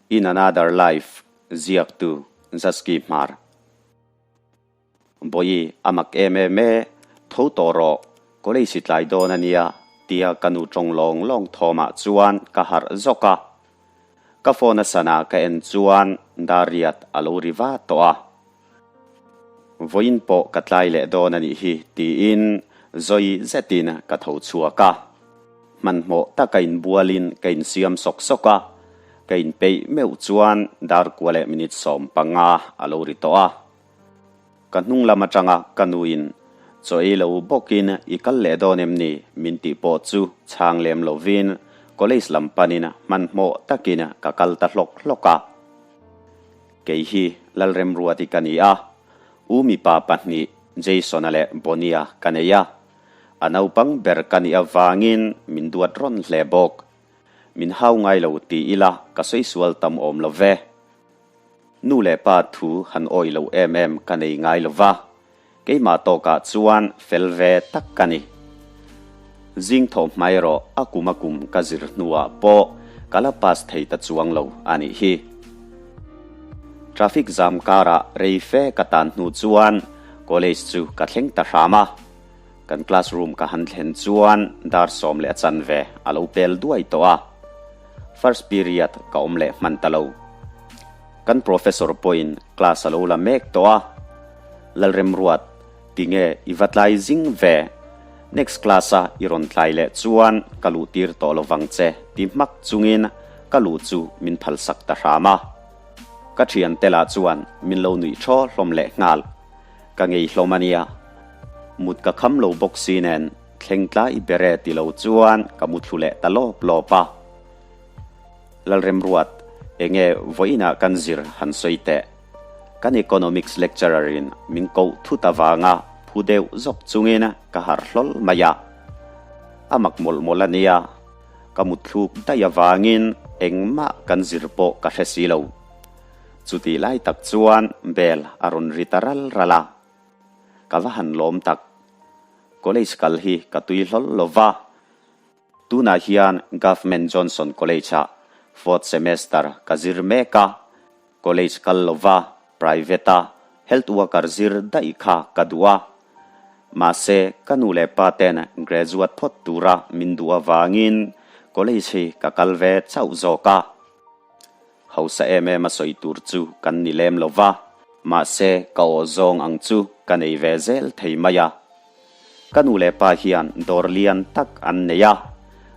In Another Life ziaktu Zaski Hmar. Bawi a mak em em e, tho tawh rawh, college i tlai dawn a nia tia ka nu tawng lawng lawng thawmah chuan ka harh zawk a. Ka phone a sana ka en chuan dar riat a lo ri va tawh a. Vawiin pawh ka tlai leh dawn a nih hi tiin zawi zetin ka tho chhuak a. Hmanhmawh taka inbualin ka insiam sawk sawk a, ka inpeih meuh chuan dar kua leh minute 15 a lo ri tawh a. Ka hnung lam atanga ka nuin chaw ei lo bawkin i kal leh dawn em ni min tih pawh chu chhang lem lovin college lam panin hmanhmawh takin ka kal ta hlawk hlawk a. Kei hi Lalremruati ka ni a, u mipa pahnih Jason-a leh Bonnie-a ka nei a. A naupang ber ka nih avangin min duat rawn hle bawk. Min hau ngai lo ti ila ka sawi sual tam awm lo ve. Nu leh pa thu han awih lo em em ka nei ngai lo va, keimah tawkah chuan fel ve tak ka ni. Zing thawh hmai erawh a kum a kum ka zir hnuah pawh ka la pass thei ta chuang lo a nih hi. Traffic jam karah rei fe ka tan hnu chuan college chu ka thleng ta hram a. Kan classroom ka han thlen chuan dar sawm leh a chanve a lo pel duai tawh a. First period ka awm leh hman ta lo. Kan professor pawhin class a lo la mek tawh a. Lalremruat, tinge i va tlai zing ve? Next class a i rawn tlai leh chuan ka luh tir tawh lo vang che ti hmak chungin ka luh chu min phalsak ta hram a. Ka thiante lah chuan min lo nuih thaw hlawm leh nghal. Ka ngei hlawm a nia. Mut ka kham lo bawk si nen thleng tlai ber e ti lo chuan ka mu thlu leh ta lawp lawp a. Lalremruat, enge vawiinah kan zir han sawi teh. Kan economics lecturer in min koh thut avanga phu deuh zawk chungin ka harh hlawl mai a. A mak mawlh mawlh a nia. Ka mut thluk daih avangin engmah kan zir pawh ka hre si lo. Chutih lai tak chuan bell a rawn ri ta ral ral a, ka va han lawm tak. College kal hi ka tui hlawl lo va, tunah hian Government Johnson College-ah fourth semester ka zir mek a, college kal lo va private-a health worker zir daih kha ka duh a. Mahse, ka nu leh pa ten graduate phawt tura min duh avangin college hi ka kal ve chauh zawk a. Hausa em em a sawi tur chu kan ni lem lo va, mahse ka aw zawng ang chu ka nei ve zel thei mai a. Ka nu leh pa hian dawr lian tak an nei a,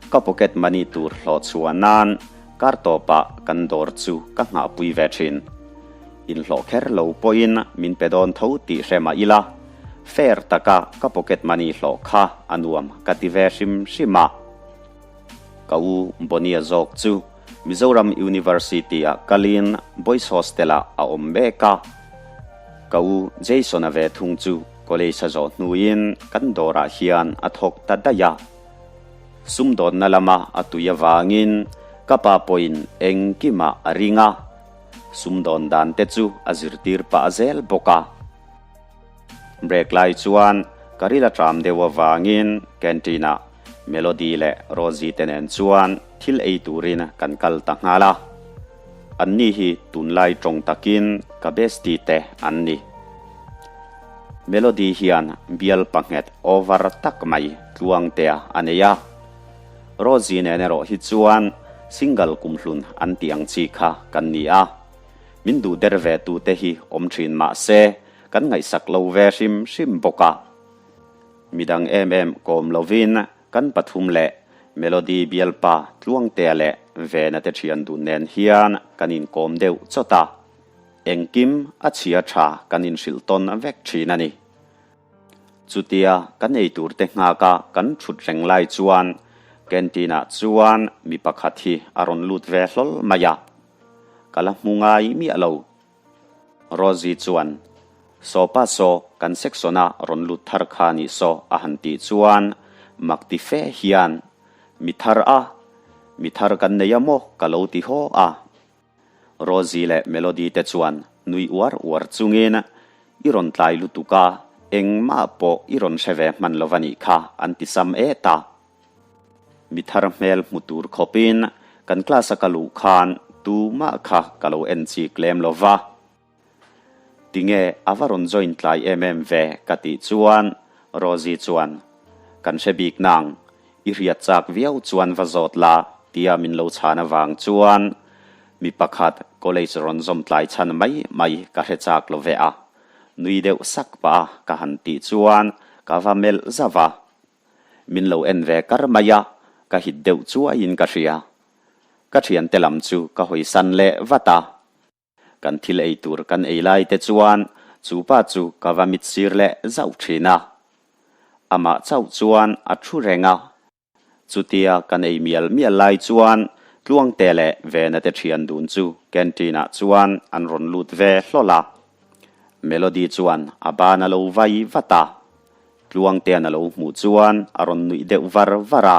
ka pocket money tur hlawh chhuah nan kar tawpah kan dawr chu ka nghahpui ve thin. Inhlawh kher lo pawhin min pe dawn tho tih hre mah ila, fair taka ka pocket money hlawh kha a nuam ka ti ve hrim hrim a. Ka u Bonnie-a zawk chu Mizoram University-ah kalin Boys Hostel-ah a awm mek a. Ka u Jason-a ve thung chu college a zawh hnuin kan dawrah hian a thawk ta daih a. Sumdawnna lama a tui avangin ka pa pawhin engkimah a ring a, sumdawn dan te chu a zirtir pah zel bawk a. Break lai chuan ka ril a tram deuh avangin canteen-ah Melody leh Rosie te nen chuan thil ei turin kan kal ta nghal a. Anni hi tunlai tawng takin ka bestie te an ni. Melody hian bial panghet over tak mai Tluangtea a nei a. Rosie nen erawh hi chuan single kumhlun an tih ang chi kha kan ni a. Min duh der ve tute hi awm thin mah se kan ngaihsak lo ve hrim hrim bawk a. Midang em em kawm lovin kan pathum leh Melody bialpa Tluangtea leh Vena te thian dun nen hian kan inkawm deuh chawt a. Engkim a chhia tha kan inhrilh tawn vek thin a ni. Chutia kan eitur te nghak a kan thut reng lai chuan canteen ah chuan mi pakhat hi a rawn lut ve hlawl mai a. Ka la hmu ngai miah lo. Rosie chuan, Saw pa saw, kan section-a rawn lut thar kha nih saw a han tih chuan mak ti fe hian, Mi thar a? Mi thar kan nei a maw? ka lo ti haw a. Rosie leh Melody te chuan nui uar uar chungin, I rawn tlai lutuk a, engmah pawh i rawn hre ve hman lo va nih kha an ti sam et a. Mi thar hmel hmu tur khawpin kan class a ka luh khan Tumah kha ka lo en chik lem lo va. Tinge a va rawn join tlai em em ve ka tih chuan Rosie chuan, Kan hre bik nang, i hriat chak viau chuan va zawt la tia min lo chhan avang chuan mi pakhat college rawn zawm tlai chhan mai mai ka hre chak lo ve a. Nui deuh sak pah a ka han tih chuan ka va melh zauh a. Min lo en ve kar mai a, ka hit deuh chuaiin ka hria. Ka thiante lam chu ka hawisan leh vat a. Kan thil ei tur kan ei lai te chuan chu pa chu ka va mit sir leh zauh thin a. Amah chauh chuan a thu reng a. Chutia kan ei mial mial lai chuan Tluangte leh Vena te thian dun chu canteen ah chuan an rawn lut ve hlawl a. Melody chuan a ban a lo vai vat a. Tluangtean a lo hmuh chuan a rawn nuih deuh var var a.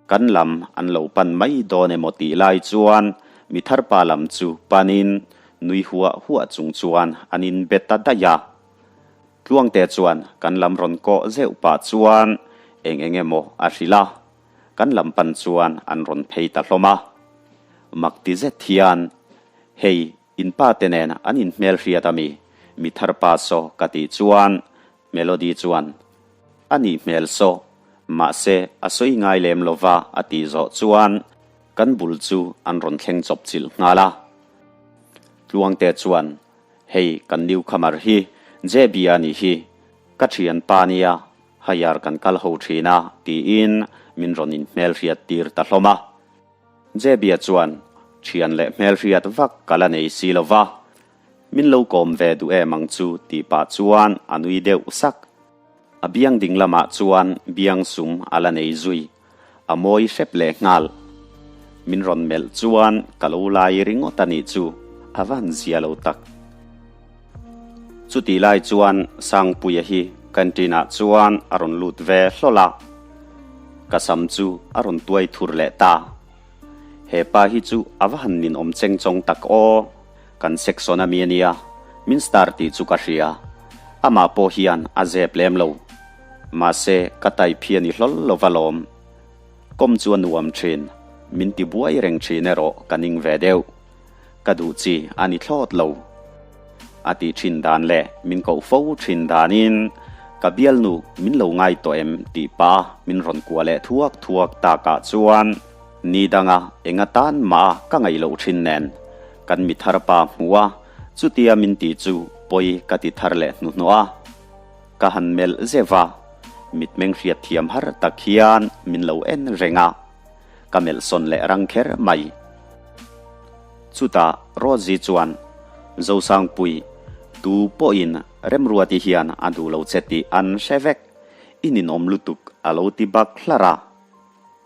Kan lam an lo pan mai dawn emaw tih lai chuan mi tharpa lam chu panin nui huah huah chung chuan an inbe ta daih a. Tluangte chuan kan lam rawn kawh zeuh pah chuan eng eng emaw a hrilh a, kan lam pan chuan an rawn phei ta hlawm a. Mak ti zet hian, Hei, in pa te nen an inhmelhriat a mi? Mi tharpa saw ka tih chuan Melody chuan, A nih hmel saw, mahse a sawi ngai lem lo va a tih zawh chuan kan bul chu an rawn thleng chawp chilh nghal a. Tluangte chuan, Hei kan newcomer hi JB a nih hi, ka thianpa nia, higher kan kal ho thin a tiin min rawn inhmelhriat tir ta hlawm a. JB-a chuan, Thian leh hmelhriat vak ka la nei si lo va, Min lo kawm ve duh em ang chu tih pah chuan a nui deuh sak. A biang ding lamah chuan biang sum a la nei zui. A mawi hrep leh nghal. Min rawn melh chuan ka lo lai ringawt a nih chu a va han zia lo tak. Chutih lai chuan Sangpuia hi canteen ah chuan a rawn lut ve hlawl a. Ka sam chu a rawn tuai thur leh ta. He pa hi chu a va han ninawm cheng chawng tak aw. Kan section a mi a nia, min star tih chu ka hria. Amah pawh hian a zep lem lo. Mahse, ka type hi a ni hlawl lo va lawm. Kawm chu a nuam thin, min ti buai reng thin erawh ka ning ve deuh. Ka duh chi a ni thlawt lo. A tih thin dan leh min koh fo thin danin ka bialnu min lo ngai tawh em tih pa min rawn kuah leh thuak thuak takah chuan Ni danga eng atan mah ka ngaih loh thin nen, kan mi thar pa hmu a, chutia min ti chu pawi ka ti thar leh hnuhnawh a. Ka han melh zeuh a, mitmeng hriat thiam har tak hian min lo en reng a, ka melh sawn leh rang kher mai. Chutah Rosie chuan, Zosangpui, tu pawhin Remruati hian a duh lo che tih an hre vek, i ninawm lutuk a lo ti bak hlar a.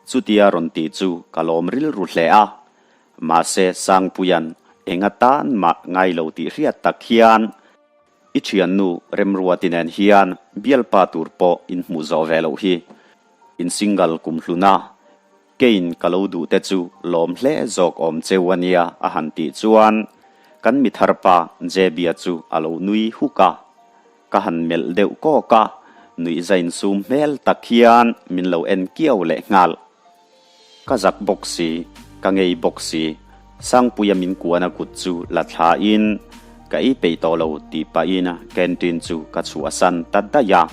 Chutia rawn tih chu ka lawm rilru hle a, mahse Sangpuia'n eng atan mah ngai lo tih hriat tak hian i thiannu Remruati nen hian bialpa tur pawh in hmuh zawh ve loh hi. In single kum hluna keiin ka lo duh te chu lawm hle zawk awm cheu a nia a han tih chuan kan mi tharpa Jebia chu a lo nui huk a. Ka han melh deuh kawk a, nuihza insum hmel tak hian min lo en kiau leh nghal. Ka zak bawk si, ka ngei bawk si, Sangpuia min kuana kut chu la thlain ka ei peih tawh lo tih pahin canteen chu ka chhuahsan ta daih a.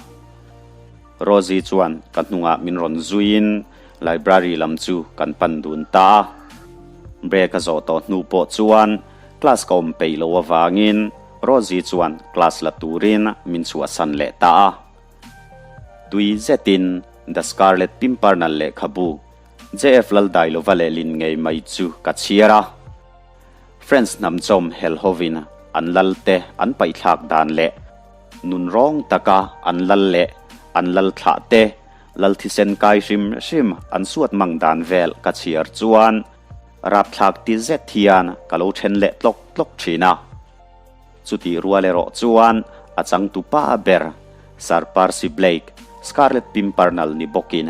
Rosie chuan ka hnungah min rawn zuiin library lam chu kan pan dun ta a. Break a zawh tawh hnu pawh chuan class ka awm peih loh avangin Rosie chuan class la turin min chhuahsan leh ta a. Tui zetin The Scarlet Pimpernel lehkhabu JF Laldailova lehlin ngei mai chu ka chhiar a. French hnamchawm hel hovin an lal te an paihthlak dan leh nunrawng taka an lal leh an lal thlah te lal thisen kai hrim hrim an suat mang dan vel ka chhiar chuan rapthlak ti zet hian ka lo then leh tlawk tlawk thin a. Chutih rual erawh chuan a changtupa ber Sir Percy Blake, Scarlet Pimpernel ni bawkin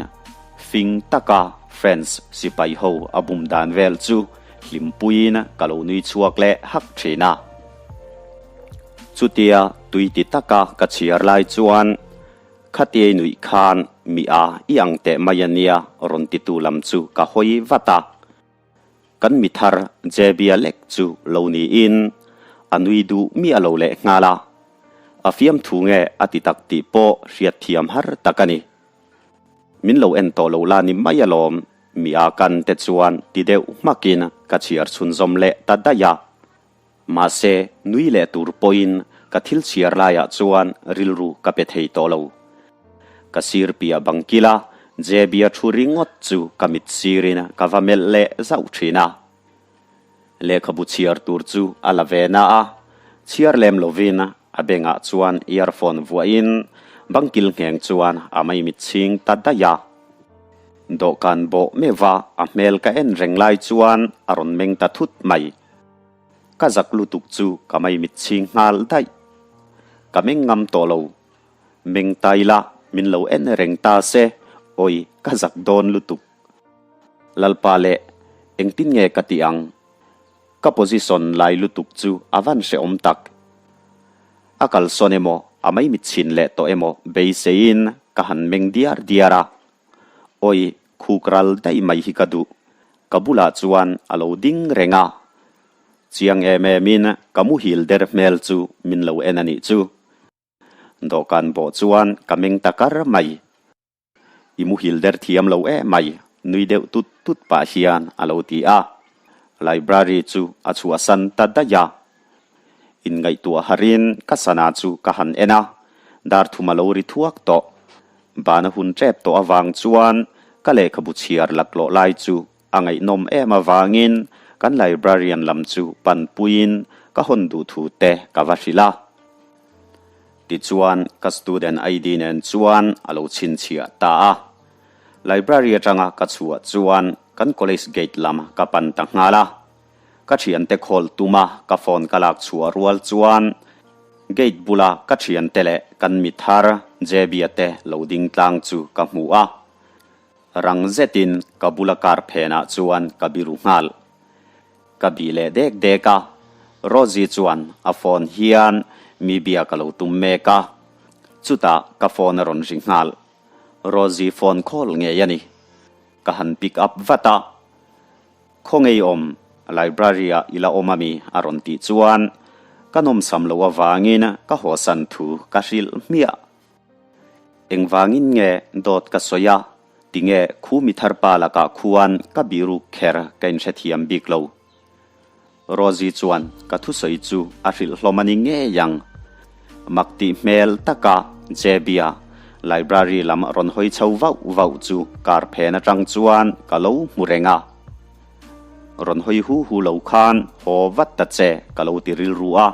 fing taka French sipai ho a bum dan vel chu hlimpuiin ka lo nui chhuak leh hak thin a. Chutia tui ti taka ka chhiar lai chuan Khatiai nuih khan mi a i ang teh mai a nia rawn titu lam chu ka hawi vat a. Kan mi thar Jebia lek chu lo niin a nui duh miah lo leh nghal a. A fiamthu nge a ti tak tih pawh hriatthiam har tak a ni. Min lo en tawh lo la ni mai alawm, mi a kan te chuan ti deuh hmakin ka chhiar chhunzawm leh ta daih a. Mahse, nui leh tur pawhin ka thil chhiar laiah chuan rilru ka pe thei tawh lo. Ka sir piah bang kila JB-a thu ringawt chu ka mit sirin ka va melh leh zauh thin a. Lehkhabu chhiar tur chu a la ve na a, chhiar lem lovin a bengah chuan earphone vuahin bangkil ngheng chuan a maimit chhing ta daih a. Dawhkan bawh meuha a hmel ka en reng lai chuan a rawn meng ta thut mai. Ka zak lutuk chu ka maimit chhing nghal daih. Ka meng ngam tawh lo. Meng ta ila min lo en reng ta se, awi ka zak dawn lutuk. Lalpa leh engtin nge ka tih ang? Ka position lai lutuk chu a van hrehawm tak. A kalsawn emaw a maimit chhin leh tawh emaw beiseiin ka han meng diar diar a. Awi khuk ral daih mai hi ka duh. Ka bulah chuan a lo ding reng a. Chiang em emin ka muhil der hmel chu min lo en a nih chu. Dawhkan bawh chuan ka meng ta kar mai. I muhil der thiam lo em mai, nui deuh tut tut pah hian a lo ti a. Library chu a chhuahsan ta daih a. Inngaihtuah harin ka sana chu ka han en a, dar thum a lo ri thuak tawh. Bana hun tep tawh avang chuan ka lehkhabu chhiar laklawh lai chu a ngaihnawm em avangin kan librarian lam chu panpuiin ka hawn duh thu te ka va hrilh a. Tichuan, ka student ID nen chuan a lo chhinchhiah ta a. Library atanga ka chhuah chuan kan college gate lam ka pan ta nghal a. Ka thiante call tuma ka phone ka lak chhuah rual chuan gate bula ka thiante leh kan mi thar JB-a te lo ding tlang chu ka hmu a. Rang zetin ka bula car phenah chuan ka biru nghal. Ka bih leh dek dek a, Rosie chuan a phone hian mi bia ka lo tum mek a, chutah ka phone a rawn ri nghal. Rosie phone call ngei a ni. Ka han pick up vat a, Khaw ngei awm, library ah i la awm ami? a rawn tih chuan ka nawmsam loh avangin ka hawsan thu ka hrilh hmiah. Engvangin nge dawt ka sawi a, tinge khu mi thar pa lakah khuan ka biruk kher ka inhrethiam bik lo. Rosie chuan ka thusawi chu a hrilh hlawm a ni ngei ang. Mak tih hmel taka Jebia library lam rawn hawi chho vauh vauh chu kar phen atang chuan ka lo hmu reng a. Rawn hawi hu hu lo khan haw vat ta che ka lo ti rilru a.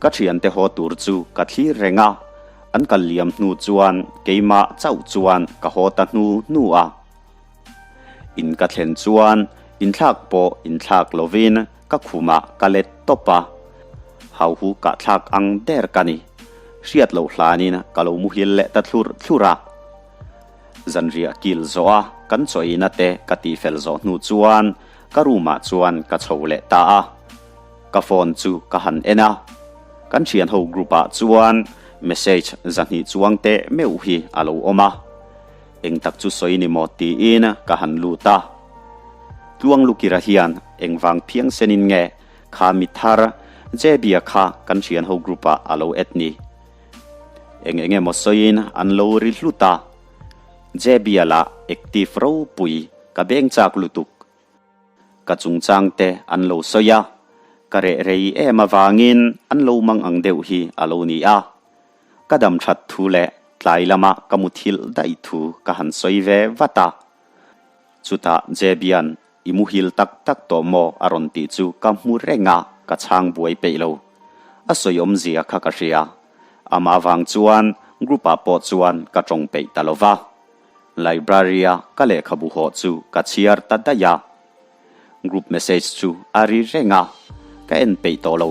Ka thiante haw tur chu ka thlir reng a, an kal liam hnu chuan keimah chauh chuan ka haw ta hnu hnu a. In ka thlen chuan inthlak pawh inthlak lovin ka khumah ka let tawp a, hauhu kahthlak ang der ka ni. Hriat loh hlanin ka lo muhil leh ta thlurh thlurh a. Zanriah kil zawh a kan chawina te ka tihfel zawh hnu chuan ka room ah chuan ka chho leh ta a. Ka phone chu ka han en a, kan thian ho group ah chuan message zahnih chuang teh meuh hi a lo awm a. Eng tak chu sawi ni maw tiin ka han lut a. Tluang Lukira hian engvang phiang senin nge kha mi thar Jebia kha kan thian ho group ah a lo add ni? Eng eng emaw sawiin an lo ri hlut a, JB-a lah active ropui ka beng chak lutuk. Ka chungchang te an lo sawi a, ka reh rei em avangin an lo mang ang deuh hi a lo ni a. Ka dam that thu leh tlai lama ka muthilh daih thu ka han sawi ve vat a. Chutah JB-a'n I muhil tak tak tawh maw? a rawn tih chu ka hmu reng a, ka chhang buai peih lo. A sawi awmzia kha ka hria. Amah vang chuan group ah pawh chuan ka tawng peih ta lo va. Library-a ka lehkhabu hawh chu ka chhiar ta daih a. Group message chu a ri reng a, ka en peih tawh lo.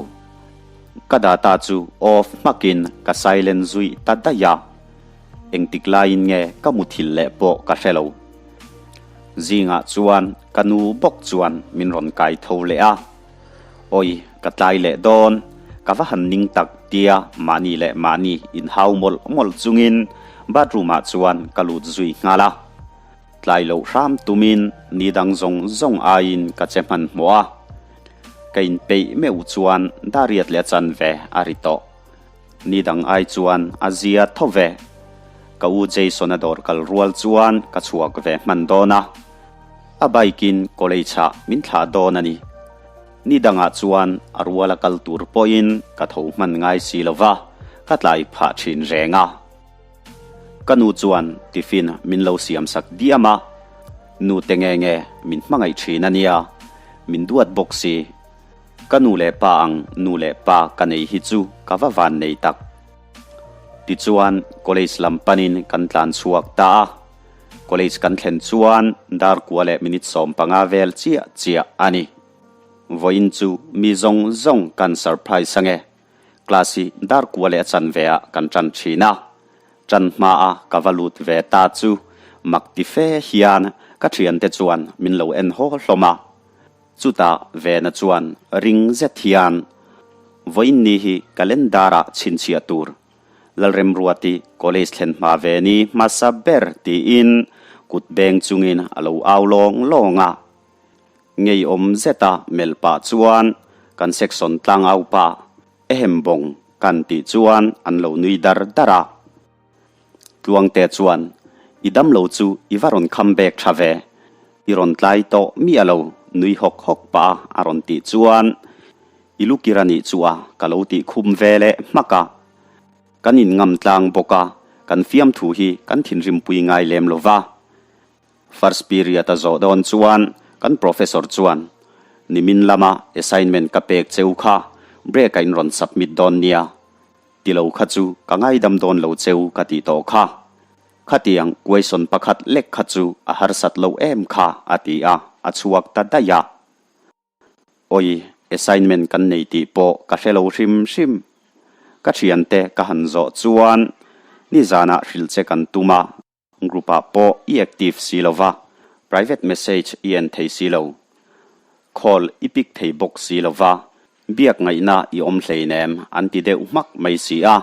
Ka data chu off hmakin ka silent zui ta daih a. Engtik laiin nge ka muthilh leh pawh ka hre lo. Zingah chuan ka nu bawk chuan min rawn kai tho leh a, Awi, ka tlai leh dawn, ka va han ning tak tia mahni leh mahni inhau mawlh mawlh chungin bathroom ah chuan ka lut zui nghal a. Tlai loh hram tumin ni dang zawng zawng aiin ka che hmanhmawh a. Ka inpeih meuh chuan dariat leh a chanve a ri tawh. Ni dang ai chuan a zia tho ve. Ka u Jason-a dawr kal rual chuan ka chhuak ve hman dawn a. A bike in college ah min thlah dawn a ni. Ni dangah chuan a ruala kal tur pawhin ka tho hman ngai si lo va, ka tlai phah thin reng a. Ka nu chuan tiffin min lo siam sak diam a, Nu te nge nge min hmangaih thin a nia, min duat bawk si. Ka nu leh pa ang nu leh pa ka nei hi chu ka va van nei tak. Tichuan college lam panin kan tlan chhuak ta a, college kan thlen chuan dar kua leh minute 15 vel chiah chiah a ni. Vawiin chu mi zawng zawng kan surprise ange, class hi dar kua leh a chanve ah kan tan thin a, tan hma a ka va lut ve ta chu mak ti fe hian ka thiante chuan min lo en haw hlawm a. Chutah Vena chuan ring zet hian, Vawiin ni hi calendar ah chhinchhiah tur, Lalremruati college thlen hma ve ni hmasa ber tiin kut beng chungin a lo au lawng lawng a. Ngeiawm zeta melh pah chuan kan section tlangau pa ehem bawng kan tih chuan an lo nui dar dar a. Tluangte chuan, I dam lo chu i va rawn kham bek tha ve, i rawn tlai tawh miah lo, nui hawk hawk pah a rawn tih chuan, I lu kir a nih chu a, ka lo tih khum ve leh hmak a. Kan in ngam tlang bawk a, kan fiamthu hi kan thinrimpui ngai lem lo va. First period a zawh dawn chuan kan professor chuan, Nimin lama assignment ka pek cheu kha break a in rawn submit dawn nia, Ti lo kha chu ka ngaidam dawn lo cheu ka tih tawh kha. Khatiang question pakhat lek kha chu a harsat lo em kha a ti a, a chhuak ta daih a. Awi, assignment kan nei tih pawh ka hre lo hrim hrim. Ka thiante ka han zawh chuan nizanah hrilh che kan tum a. Group ah pawh i active si lo va, private message i en thei si lo. Call i pick thei bawk si lo va, biak ngaihna i awm hleinem an ti deuh hmak mai si a.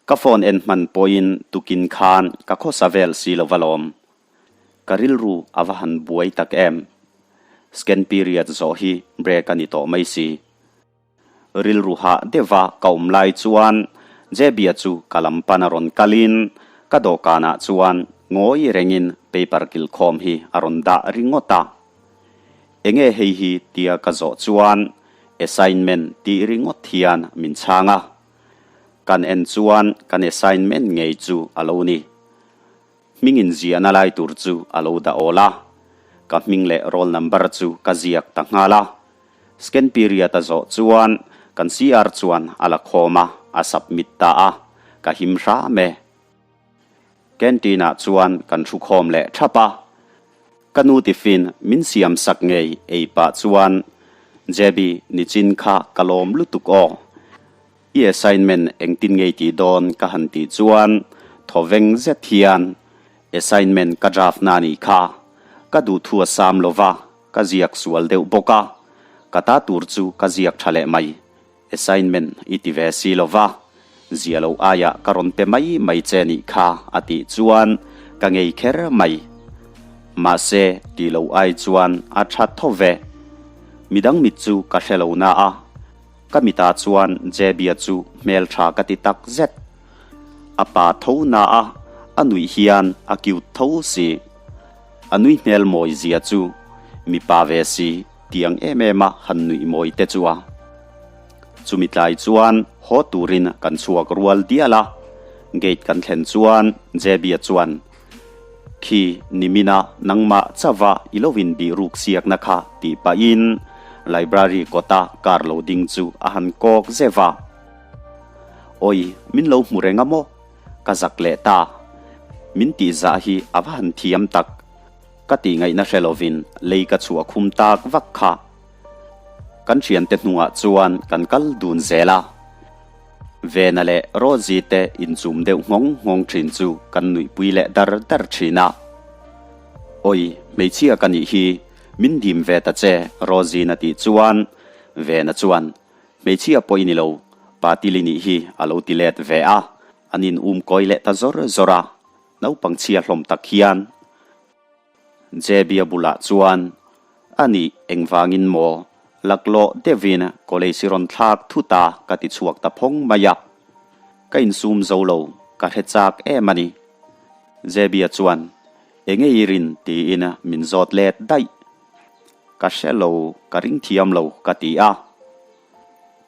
Ka phone en hman pawhin tukin khan ka khawsa vel si lo va lawm. Ka rilru a va han buai tak em. Scan period zawh hi break a ni tawh mai si. Rilru hah deuha ka awm lai chuan Jebia chu ka lam pan a rawn kalin ka dawhkanah chuan ngawi rengin paper kilkhawm hi a rawn dah ringawt a. Enge hei hi tia ka zawh chuan assignment tih ringawt hian min chhang a. Kan en chuan kan assignment ngei chu a lo ni. Hming inziahna lai tur chu a lo dah awl a. Ka hming leh roll number chu ka ziak ta nghal a. Scan period a zawh chuan kan CR chuan a la khawm a, a submit ta a, ka him hram e. Canteen ah chuan kan thu khawm leh thap a, ka nu tiffin min siam sak ngei ei pah chuan JB nichin kha ka lawm lutuk aw. I assignment engtin ngei tih dawn ka han tih chuan thawveng zet hian assignment ka draft na nih kha ka duhthu a sam lova, Ka ziak sual deuh bawk a, ka ta tur chu ka ziak tha leh mai. Assignment i ti ve si lo va, zia lo aiah ka rawn pe mai mai che nih kha a tih chuan ka ngei kher mai. Mahse, ti lo ai chuan a tha tho ve. Midang mit chu ka hre lo na a, ka mitah chuan Jebia chu hmeltha ka ti tak zet. A pa tho na a, a nuih hian a cute tho si. A nui hmel mawi zia chu mipa ve si tiang em em a han nuih mawi te chu a. Chumi tlai chuan haw turin kan chhuak rual dial a, gate kan thlen chuan Jebia chuan, Khi nimina nangmah chauha i lo inbih ruk siakna kha tih pahin library kawta car lo ding chu a han kawk zeuh a. Awi, min lo hmu reng a maw? Ka zak leh ta. Min tih zah hi a va han thiam tak. Ka tih ngaihna hre lovin lei ka chhuah khum tak vak kha. Kan thiante hnungah chuan kan kal dun zel a. Vena leh Rosie te inchum deuh nghawng nghawng thin chu kan nuihpui leh dar dar thin a. Awi, hmeichhia ka nih hi, min dim ve ta che Rosie na tih chuan Vena chuan Hmeichhia pawh i ni lo, pa Tili nih hi a lo ti let ve a, an in um kawi leh ta zawr zawr a, naupang chhia hlawm tak hian. JB-a bulah chuan, A nih, engvangin maw? Laklawh deuhin college i rawn thlak thut a ka ti chhuak ta phawng mai a. Ka insum zo lo, ka hre chak em a ni. JB-a chuan, Enge i rin? tiin min zawt let daih. Ka hre lo, ka ring thiam lo ka ti a.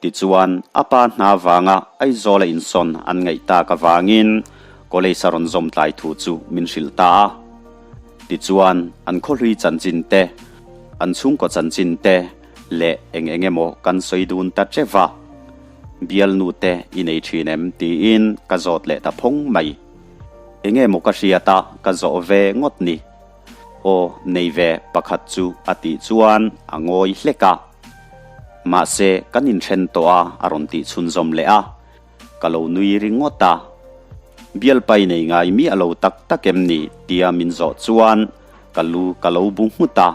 Tichuan, a pa hna vanga Aizawla insawn an ngaih tak avangin college a rawn zawm tlai thu chu min hrilh ta a. Tichuan, an khawhlui chanchin te, an chhungkaw chanchin te leh eng eng emaw kan sawi dun ta teuh va. Bialnu te i nei thin em? tiin ka zawt leh ta phawng mai. Enge maw ka hriat a, ka zawh ve ngawt ni. Aw, nei ve pakhat chu a tih chuan a ngawi hlek a. Mahse, kan inthen tawh a, a rawn tih chhunzawm leh a. Ka lo nui ringawt a. Bialpai nei ngai miah lo tak tak em ni? tia min zawh chuan ka lu ka lo bu nghut a.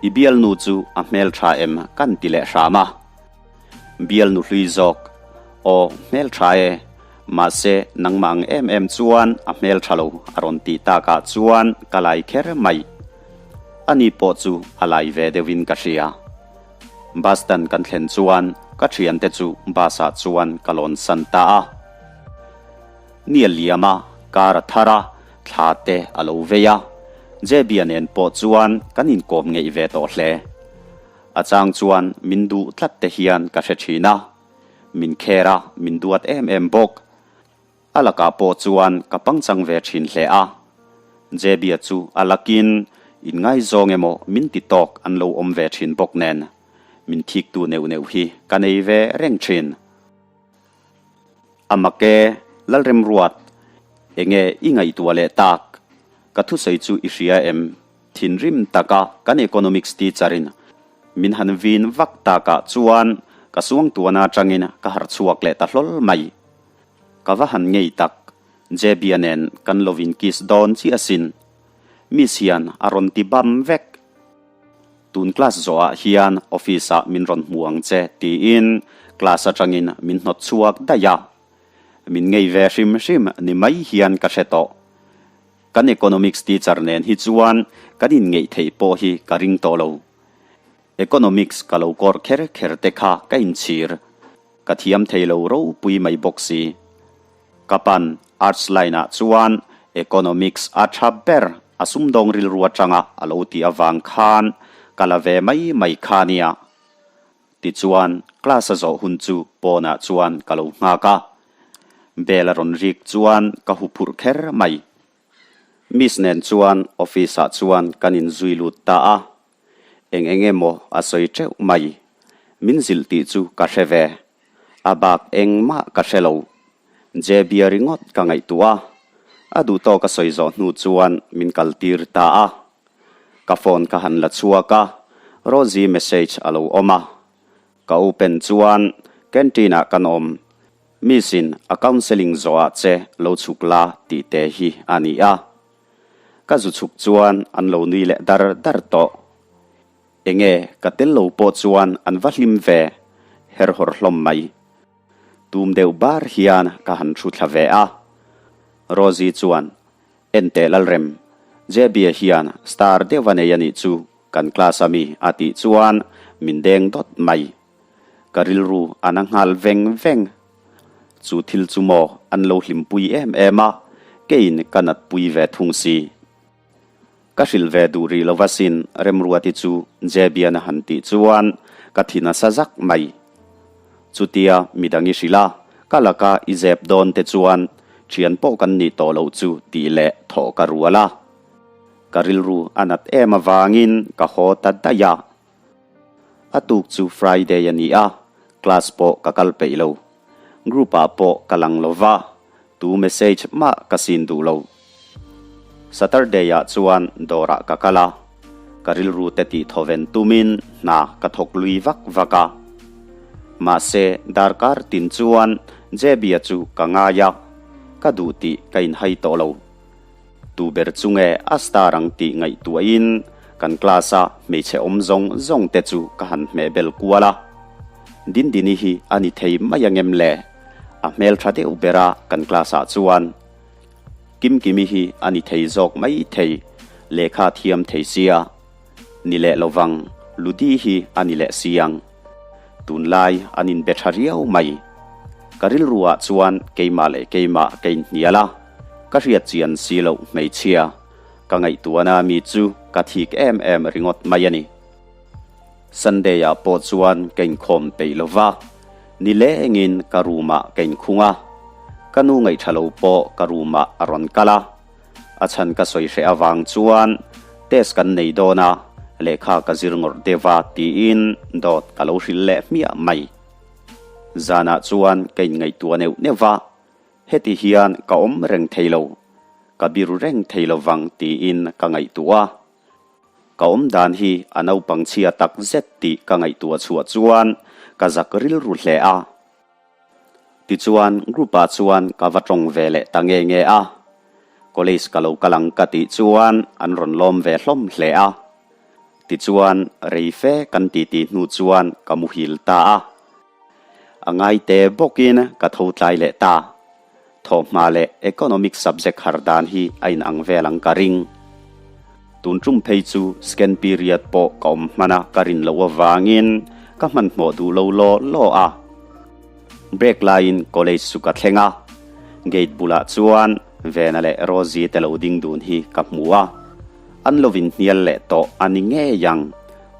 I bialnu chu a hmeltha em kan ti leh hram a. Bialnu hlui zawk, Aw, hmeltha e. Mahse, nangmah ang em em chuan a hmeltha lo a rawn tih takah chuan ka lai kher mai. Ani pawh chu a lai ve deuhin ka hria. Bus stand kan thlen chuan ka thiante chu bus ah chuan ka lawn san ta a. Ni a liam a, car a thar a, thla te a lo vei a. JB-a nen pawh chuan kan inkawm ngeih ve tawh hle. A chang chuan min duh tlat te hian ka hre thin a, min kher a, min duat em em bawk. A lakah pawh chuan ka pangchang ve thin hle a. JB-a chu a lakin inngaizawng emaw min ti tawk an lo awm ve thin bawk nen, min thiktu neuh neuh hi ka nei ve reng thin. A mak e, Lalremruat, enge i ngaihtuah leh tak? Ka thusawi chu i hria em? Thinrim taka kan economics teacher in min han vin vak takah chuan ka suangtuahna atangin ka harh chhuak leh ta hlawl mai. Ka va han ngei tak, JB-a nen kan lo in kiss dawn chiah asin. Miss hian a rawn ti bam vek. Tun class zawhah hian office ah min rawn hmu ang che tiin class atangin min hnawt chhuak daih a. Min ngei ve hrim hrim ni mai hian ka hre tawh. Kan economics teacher nen hi chuan kan inngeih theih pawh hi ka ring tawh lo. Economics ka lo kawr kher kher te kha ka inchhir. Ka thiam thei lo ropui mai bawk si. Ka pan arts line ah chuan economics a tha ber a sumdawng rilru atanga a lo tih avang khan ka la ve mai mai kha nia. Tichuan class a zawh hun chu pawnah chuan ka lo nghak a. Bell a rawn rik chuan ka huphurh kher mai. Miss nen chuan office ah chuan kan inzui lut ta a. Eng eng emaw a sawi teuh mai. Min zilh tih chu ka hre ve. A bak engmah ka hre lo. JB-a ringawt ka ngaihtuah a. A duhtawk a sawi zawh hnu chuan min kaltir ta a. Ka phone ka han la chhuak a, Rosie message a lo awm a. Ka open chuan canteen ah kan awm, Miss in a counselling zawhah che lo chhuk la tih te hi a ni a. Ka zu chhuk chuan an lo nui leh dar dar tawh. Enge ka tel lo pawh chuan an va hlim ve her hawr hlawm mai. Tum deuh bar hian ka han thu thla ve a. Rosie chuan Enteh Lalrem, JB-a hian star deuh a nei a nih chu kan class a mi a tih chuan min deng dawt mai. Ka rilru a na nghal veng veng. Chu thil chu maw an lo hlimpui em em a, keiin ka natpui ve thung si. Ka hrilh ve duh rih lova sin Remruati chu JB-an a han tih chuan ka thi nasa zak mai. Chutia midang i hrilh a, ka laka i zep dawn te chuan thian pawh kan nih tawh loh chu tih leh thawh ka rual a. Ka rilru a nat em avangin ka haw ta daih a. A tuk chu Friday a ni a, class pawh ka kal peih lo. Group ah pawh ka lang lo va, tu message mah ka sin duh lo. Saturday ah chuan dawrah ka kal a, ka rilru te tih thawven tumin hna ka thawk lui vak vak a. Mahse darkar tin chuan JB-a chu ka ngai a, ka duh tih ka inhai tawh lo. Tu ber chu nge a star ang tih ngaihtuahin kan class a hmeichhe awm zawng zawng te chu ka han hmeh bel kual a. Dindini hi a ni thei mai angem le? A hmeltha deuh ber a kan class ah chuan. Kimkimi hi a ni thei zawk mai thei. Lehkha thiam thei sia. Ni leh lovang, Ludi hi a ni leh si ang. Tunlai an inbe tha riau mai. Ka rilruah chuan keimah leh keimah ka inhnial a, ka hriat chian si loh hmeichhia ka ngaihtuahna mi chu ka thik em em ringawt mai a ni. Sunday-ah pawh chuan ka inkhawm peih lo va, nilengin ka room-ah ka inkhung a, ka nu ngaihṭha lo pawh ka room-ah a rawn kal a. A chhan ka sawi hreh avang chuan test kan nei dawn a, lehkha ka zir ngawrh deuh a tiin dawt ka lo hrilh leh hmiah mai. Zanah chuan ka inngaihtuah neuh neuh a, heti hian ka awm reng thei lo, ka biru reng thei lo vang tiin ka ngaihtuah a. Ka awm dan hi a naupang chhia tak zet tih ka ngaihtuah chhuah chuan ka zak rilru hle a. Tichuan group ah chuan ka va tawng ve leh ta nge nge a, college ka lo kal ang ka tih chuan an rawn lawm ve hlawm hle a. Tichuan rei fe kan titi hnu chuan ka muhil ta a. A ngaite bawkin ka tho tlai leh ta. Thawhhma leh Economics subject har dan hi a inang vel ang ka ring. Tun tum phei chu second period pawh ka awm hman a ka rin loh avangin ka hmanhmawh duh lo law law a. Break laiin college chu ka thleng a, gate bulah chuan Vena leh Rosie te lo ding dun hi ka hmu a, an lo inhnial leh tawh a ni ngei ang,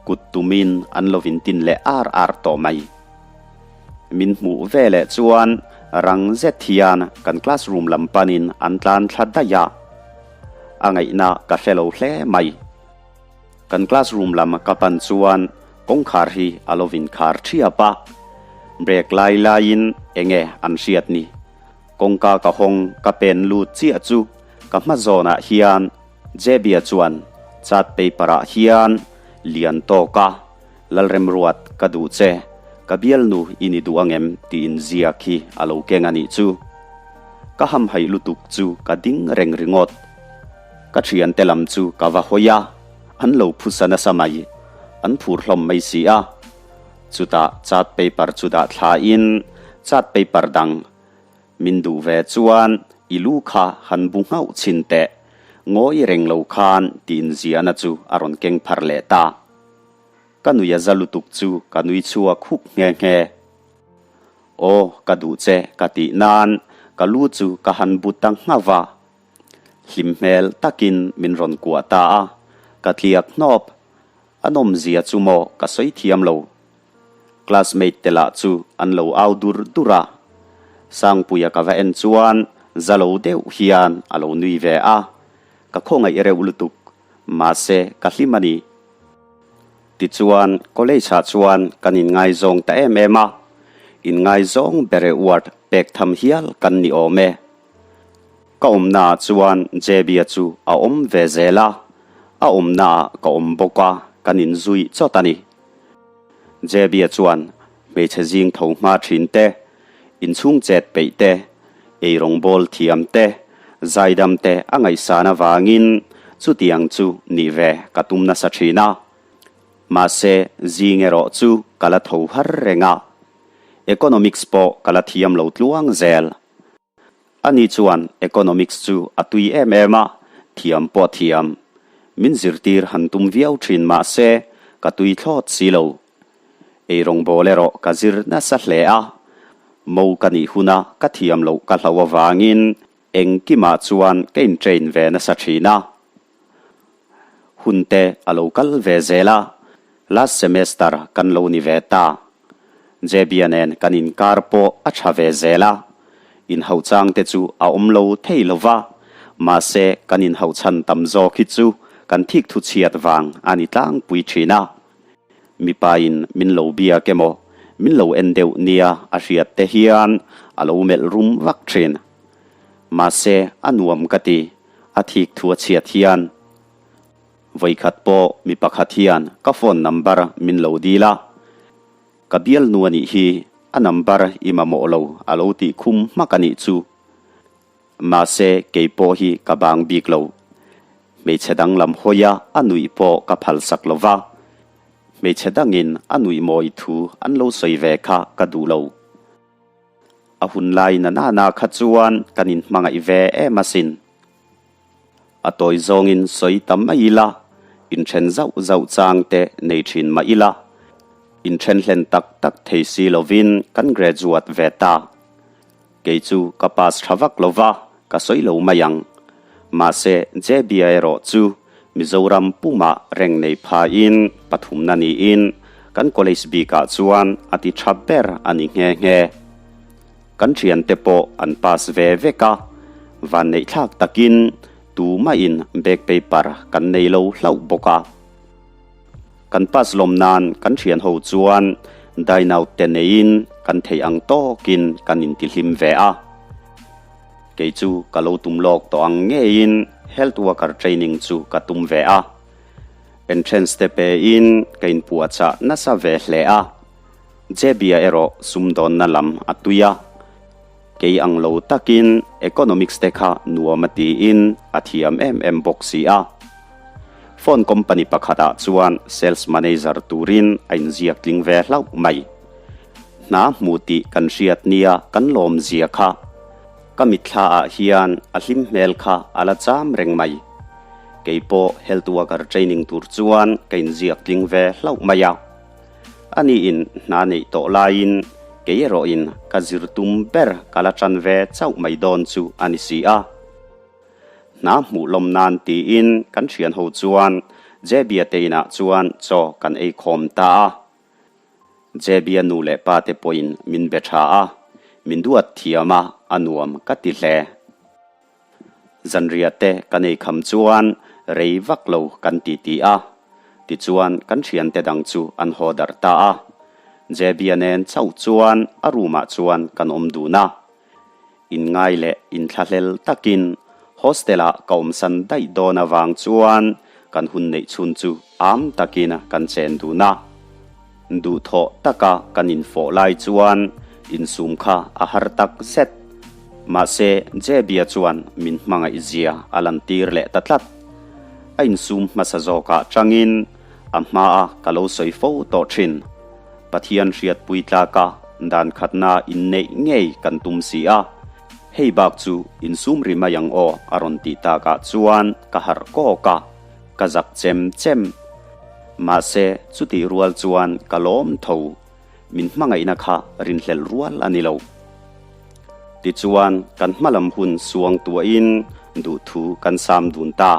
kut tumin an lo intin leh ar ar tawh mai. Min hmuh ve leh chuan rang zet hian kan classroom lam panin an tlan thla daih a, a ngaihna ka hre lo hle mai. Kan classroom lam ka pan chuan kawngkhar hi a lo inkhar thiap a, break lai laiin enge an hriat ni. Kawngka ka hawng ka pen lut chiah chu ka hma zawnah hian Jebia chuan chart paper ah hian lian tawk a, Lalremruat, ka duh che, ka bialnu i ni duh angem tiin ziak hi a lo keng a nih chu. Ka hamhaih lutuk chu ka ding reng ringawt. Ka thiante lam chu ka va hawi a, an lo phusa nasa mai, an phur hlawm mai si a. Chutah chart paper chu dah thlain chart paper dang min duh ve chuan i lu kha han bu nghauh chhin teh, ngawi reng lo khan tiin ziahna chu a rawn keng phar leh ta. Ka nui a za lutuk chu ka nui chhuak huk nghe nghe. Aw, ka duh che ka tih nan ka lu chu ka han bu ta nghauh va. Hlim hmel takin min rawn kuah ta a, ka tliak hnawp. A nawmzia chu maw ka sawi thiam lo. Classmate te lah chu an lo au dur dur a. Sangpuia ka va en chuan za lo deuh hian a lo nui ve a. Ka khawngaih reuh lutuk, mahse ka hlim a ni. Tichuan, college-ah chuan kan inngaizawng ta em em a, inngaizawng bere ward pek tham hial kan ni awm e. Ka awmnaah chuan JB-a chu a awm ve zel a, a awmnaah ka awm bawk a, kan inzui chawt a ni. JB-a chuan hmeichhe zing tho hma thin te, inchhung chet peih te, eirawngbawl thiam te, zaidam te a ngaihsan avangin chutiang chu nih ve ka tum nasa thin a. Mahse, zing erawh chu ka la tho har reng a. Economics pawh ka la thiam lo tluang zel. Ani chuan Economics chu a tui em em a, thiam pawh a thiam. Min zirtir han tum viau thin mahse, ka tui thlawt si lo. Eirawngbawl erawh ka zir nasa hle a, mo ka nih huna ka thiam loh ka hlo avangin engkimah chuan ka in train ve nasa thin a. Hun te a lo kal ve zel a, last semester kan lo ni ve ta. Jebia nen kan inkar pawh a tha ve zel a, inhauh chang te chu a awm lo thei lo va, mahse kan inhauh chhan tam zawk hi chu kan thikthu chhiat vang a ni tlangpui thin a. Mipain min lo biak emaw, min lo en deuh nia a hriat te hian a lo melh rum vak thin. Mahse, a nuam ka ti, a thik thu a chhiat hian. Vawikhat pawh mi pakhat hian ka phone number min lo dil a, ka bialnu a nih hi, a number i mamawh lo a lo tih khum hmak a nih chu. Mahse, kei pawh hi ka bang bik lo. Hmeichhe dang lam hawia a nuih pawh ka phalsak lo va. Hmeichhe dangin a nuih mawi thu an lo sawi ve kha ka duh lo. A hun lai na nana kha chuan kan inhmangaih ve em asin. A tawi zawngin sawi ta mai ila, inthen zauh zauh chang te nei thin mah ila, inthen hlen tak tak thei si lovin kan graduate ve ta. Kei chu ka pass tha vak lo va, ka sawi lo mai ang. Mahse, JBA erawh chu Mizoram pumah reng nei phain pathumna niin kan college bikah chuan a ti tha ber a ni nghe nghe. Kan thiante pawh an pass ve vek a, vanneihthlak takin tumahin back paper kan nei lo hlauh bawk a. Kan pass lawm nan kan thian ho chuan dine out te neiin kan theih ang tawkin kan intihlim ve a. Kei chu ka lo tum lawk tawh ang ngeiin health worker training chu ka tum ve a. Entrance te pein ka inpuahchah nasa ve hle a. Jebia erawh sumdawnna lam a tui a. Kei ang lo takin economics te kha nuam a tiin a thiam em em bawk si a. Phone company pakhatah chuan sales manager turin a inziak tling ve hlauh mai. Hna hmu tih kan hriat nia kan lawm zia kha. Ka mitthla ah hian a hlim hmel kha a la cham reng mai. Kei pawh health worker training tur chuan ka inziak tling ve hlauh mai a. Ani in hna neih tawh laiin kei erawhin ka zir tum ber ka la tan ve chauh mai dawn chu a ni si a. Hna hmuh lawm nan tiin kan thian ho chuan Jebia te inah chuan chaw kan ei khawm ta a. Jebia nu leh pa te pawhin min be tha a, min duat thiam a, a nuam ka ti hle. Zanriah te kan ei kham chuan rei vak lo kan ti ti a, tichuan kan thiante dang chu an haw darh ta a. Jebia nen chauh chuan a room ah chuan kan awm dun a. Inngai leh inthlahlel takin hostel ah ka awmsan daih dawn avang chuan kan hun neih chhun chu am takin kan chen dun a. Duhthawh taka kan infawh lai chuan insum kha a har tak zet. Mahse, Jebia chuan min hmangaih zia a lantir leh ta tlat. A insum hmasa zawkah changin a hmaa ka lo sawi fo tawh thin. Pathian hriatpui tlaka dan khatna inneih ngei kan tum si a, hei bak chu insum ri mai ang aw a rawn tih takah chuan ka harh kawk a. Ka zak chem chem. Mahse, chutih rual chuan ka lawm tho. Min hmangaihna kha rinhlelh rual a ni lo. Tichuan, kan hmalam hun suang tuahin duhthu kan sam dun ta.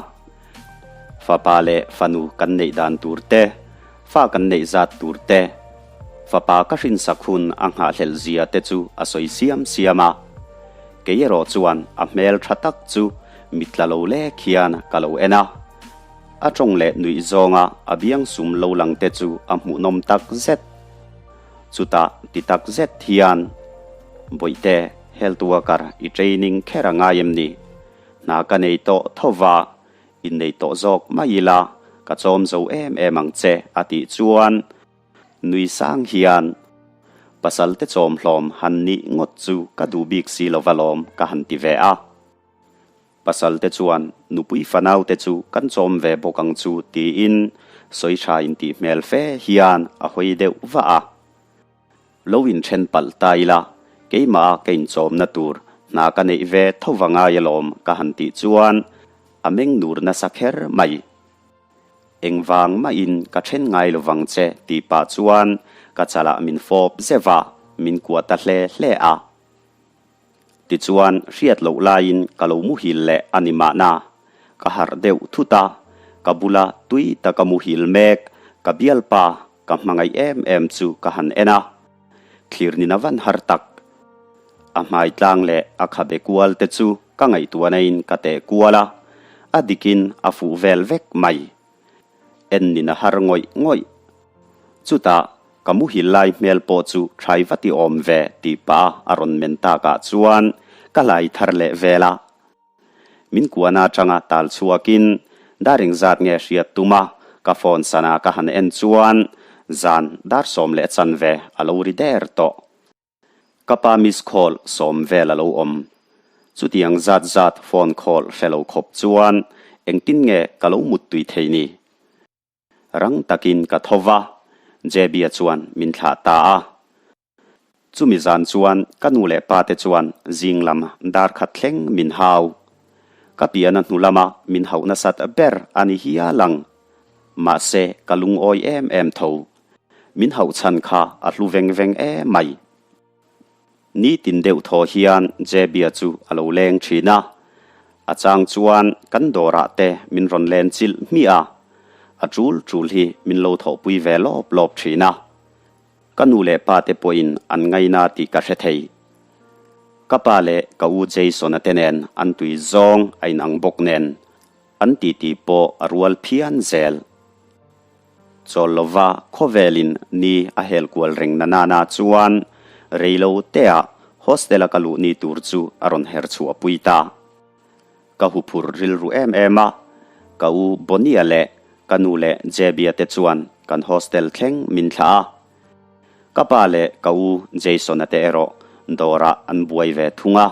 Fapa leh fanu kan neih dan tur te, fa kan neih zat tur te, fapa ka hrinsak hun a nghahhlelh zia te chu a sawi siam siam a. Kei erawh chuan a hmel tha tak chu mit tla lo lek hian ka lo en a. A tawng leh nuih zawnga a biang sum lo lang te chu a hmuhnawm tak zet. Chutah ti tak zet hian, Bawihte, health worker i training kher a ngai em ni? Hna ka nei tawh tho va, innei tawh zawk mai ila ka chawm zo em em ang che a tih chuan, Nui sang hian pasal te chawm hlawm han nih ngawt chu ka duh bik si lo va lawm ka han ti ve a. Pasal te chuan nupui fanau te chu kan chawm ve bawk ang chu tiin sawi tha intih hmel fe hian a hawi deuh vah a. Lo inthen palh ta ila keimah a ka inchawmna tur hna ka neih ve tho va ngai alawm ka han tih chuan a meng nur nasa kher mai. Engvang mahin ka then ngai lo vang che tih pah chuan ka chalah min fawp zeuh a, min kuah ta hle hle a. Tichuan hriat loh laiin ka lo muhil leh a ni mahna, ka harh deuh thut a, ka bula tui taka muhil mek ka bialpa ka hmangaih em em chu ka han en a, thlir nina van har tak. A hmai tlang leh a khabe kual te chu ka ngaihtuahna-in ka teh kual a, a dikin a fuh vel vek mai. En nin a har ngawih ngawih. Chutah ka muhil lai hmel pawh chu thai va ti awm ve tih pah a rawn men takah chuan ka hlai thar leh vel a. Min kuahna atanga tal chhuakin dar engzat nge hriat tum a, ka phone sana ka han en chuan zan dar 10:15 a lo ri der tawh. Ka pa miss call sawm vel a lo awm. Chutiang zat zat phone call hre lo khawp chuan engtin nge ka lo muttui thei ni? Rang takin ka tho va, JB-a chuan min thlah ta a. Chumi zan chuan ka nu leh pa te chuan zing lam dar khat thleng min hau. Ka piana hnu lama min hauh nasat ber a ni hial ang. Mahse, ka lungawi em em tho. Min hauh chhan kha a hlu veng veng em mai. Nitin deuh thaw hian Jebia chu a lo leng thin a. A chang chuan kan dawrah te min rawn len chilh hmiah a. A tul tul hi min lo thawhpui ve lawp lawp thin a. Ka nu leh pa te pawhin an ngaina tih ka hre thei. Ka pa leh ka u Jason-a te nen an tui zawng a inang bawk nen an titi pawh a rual phian zel. Chawl lova khawvelin ni a hel kual reng na nana chuan rei lo teah hostel-a ka luh ni tur chu a rawn her chhuah pui ta. Ka huphurh rilru em em a, ka u Bonnie-a leh ka nu leh Jebia te chuan kan hostel thleng min thlah a. Ka pa leh ka u Jason-a te erawh dawrah an buai ve thung a.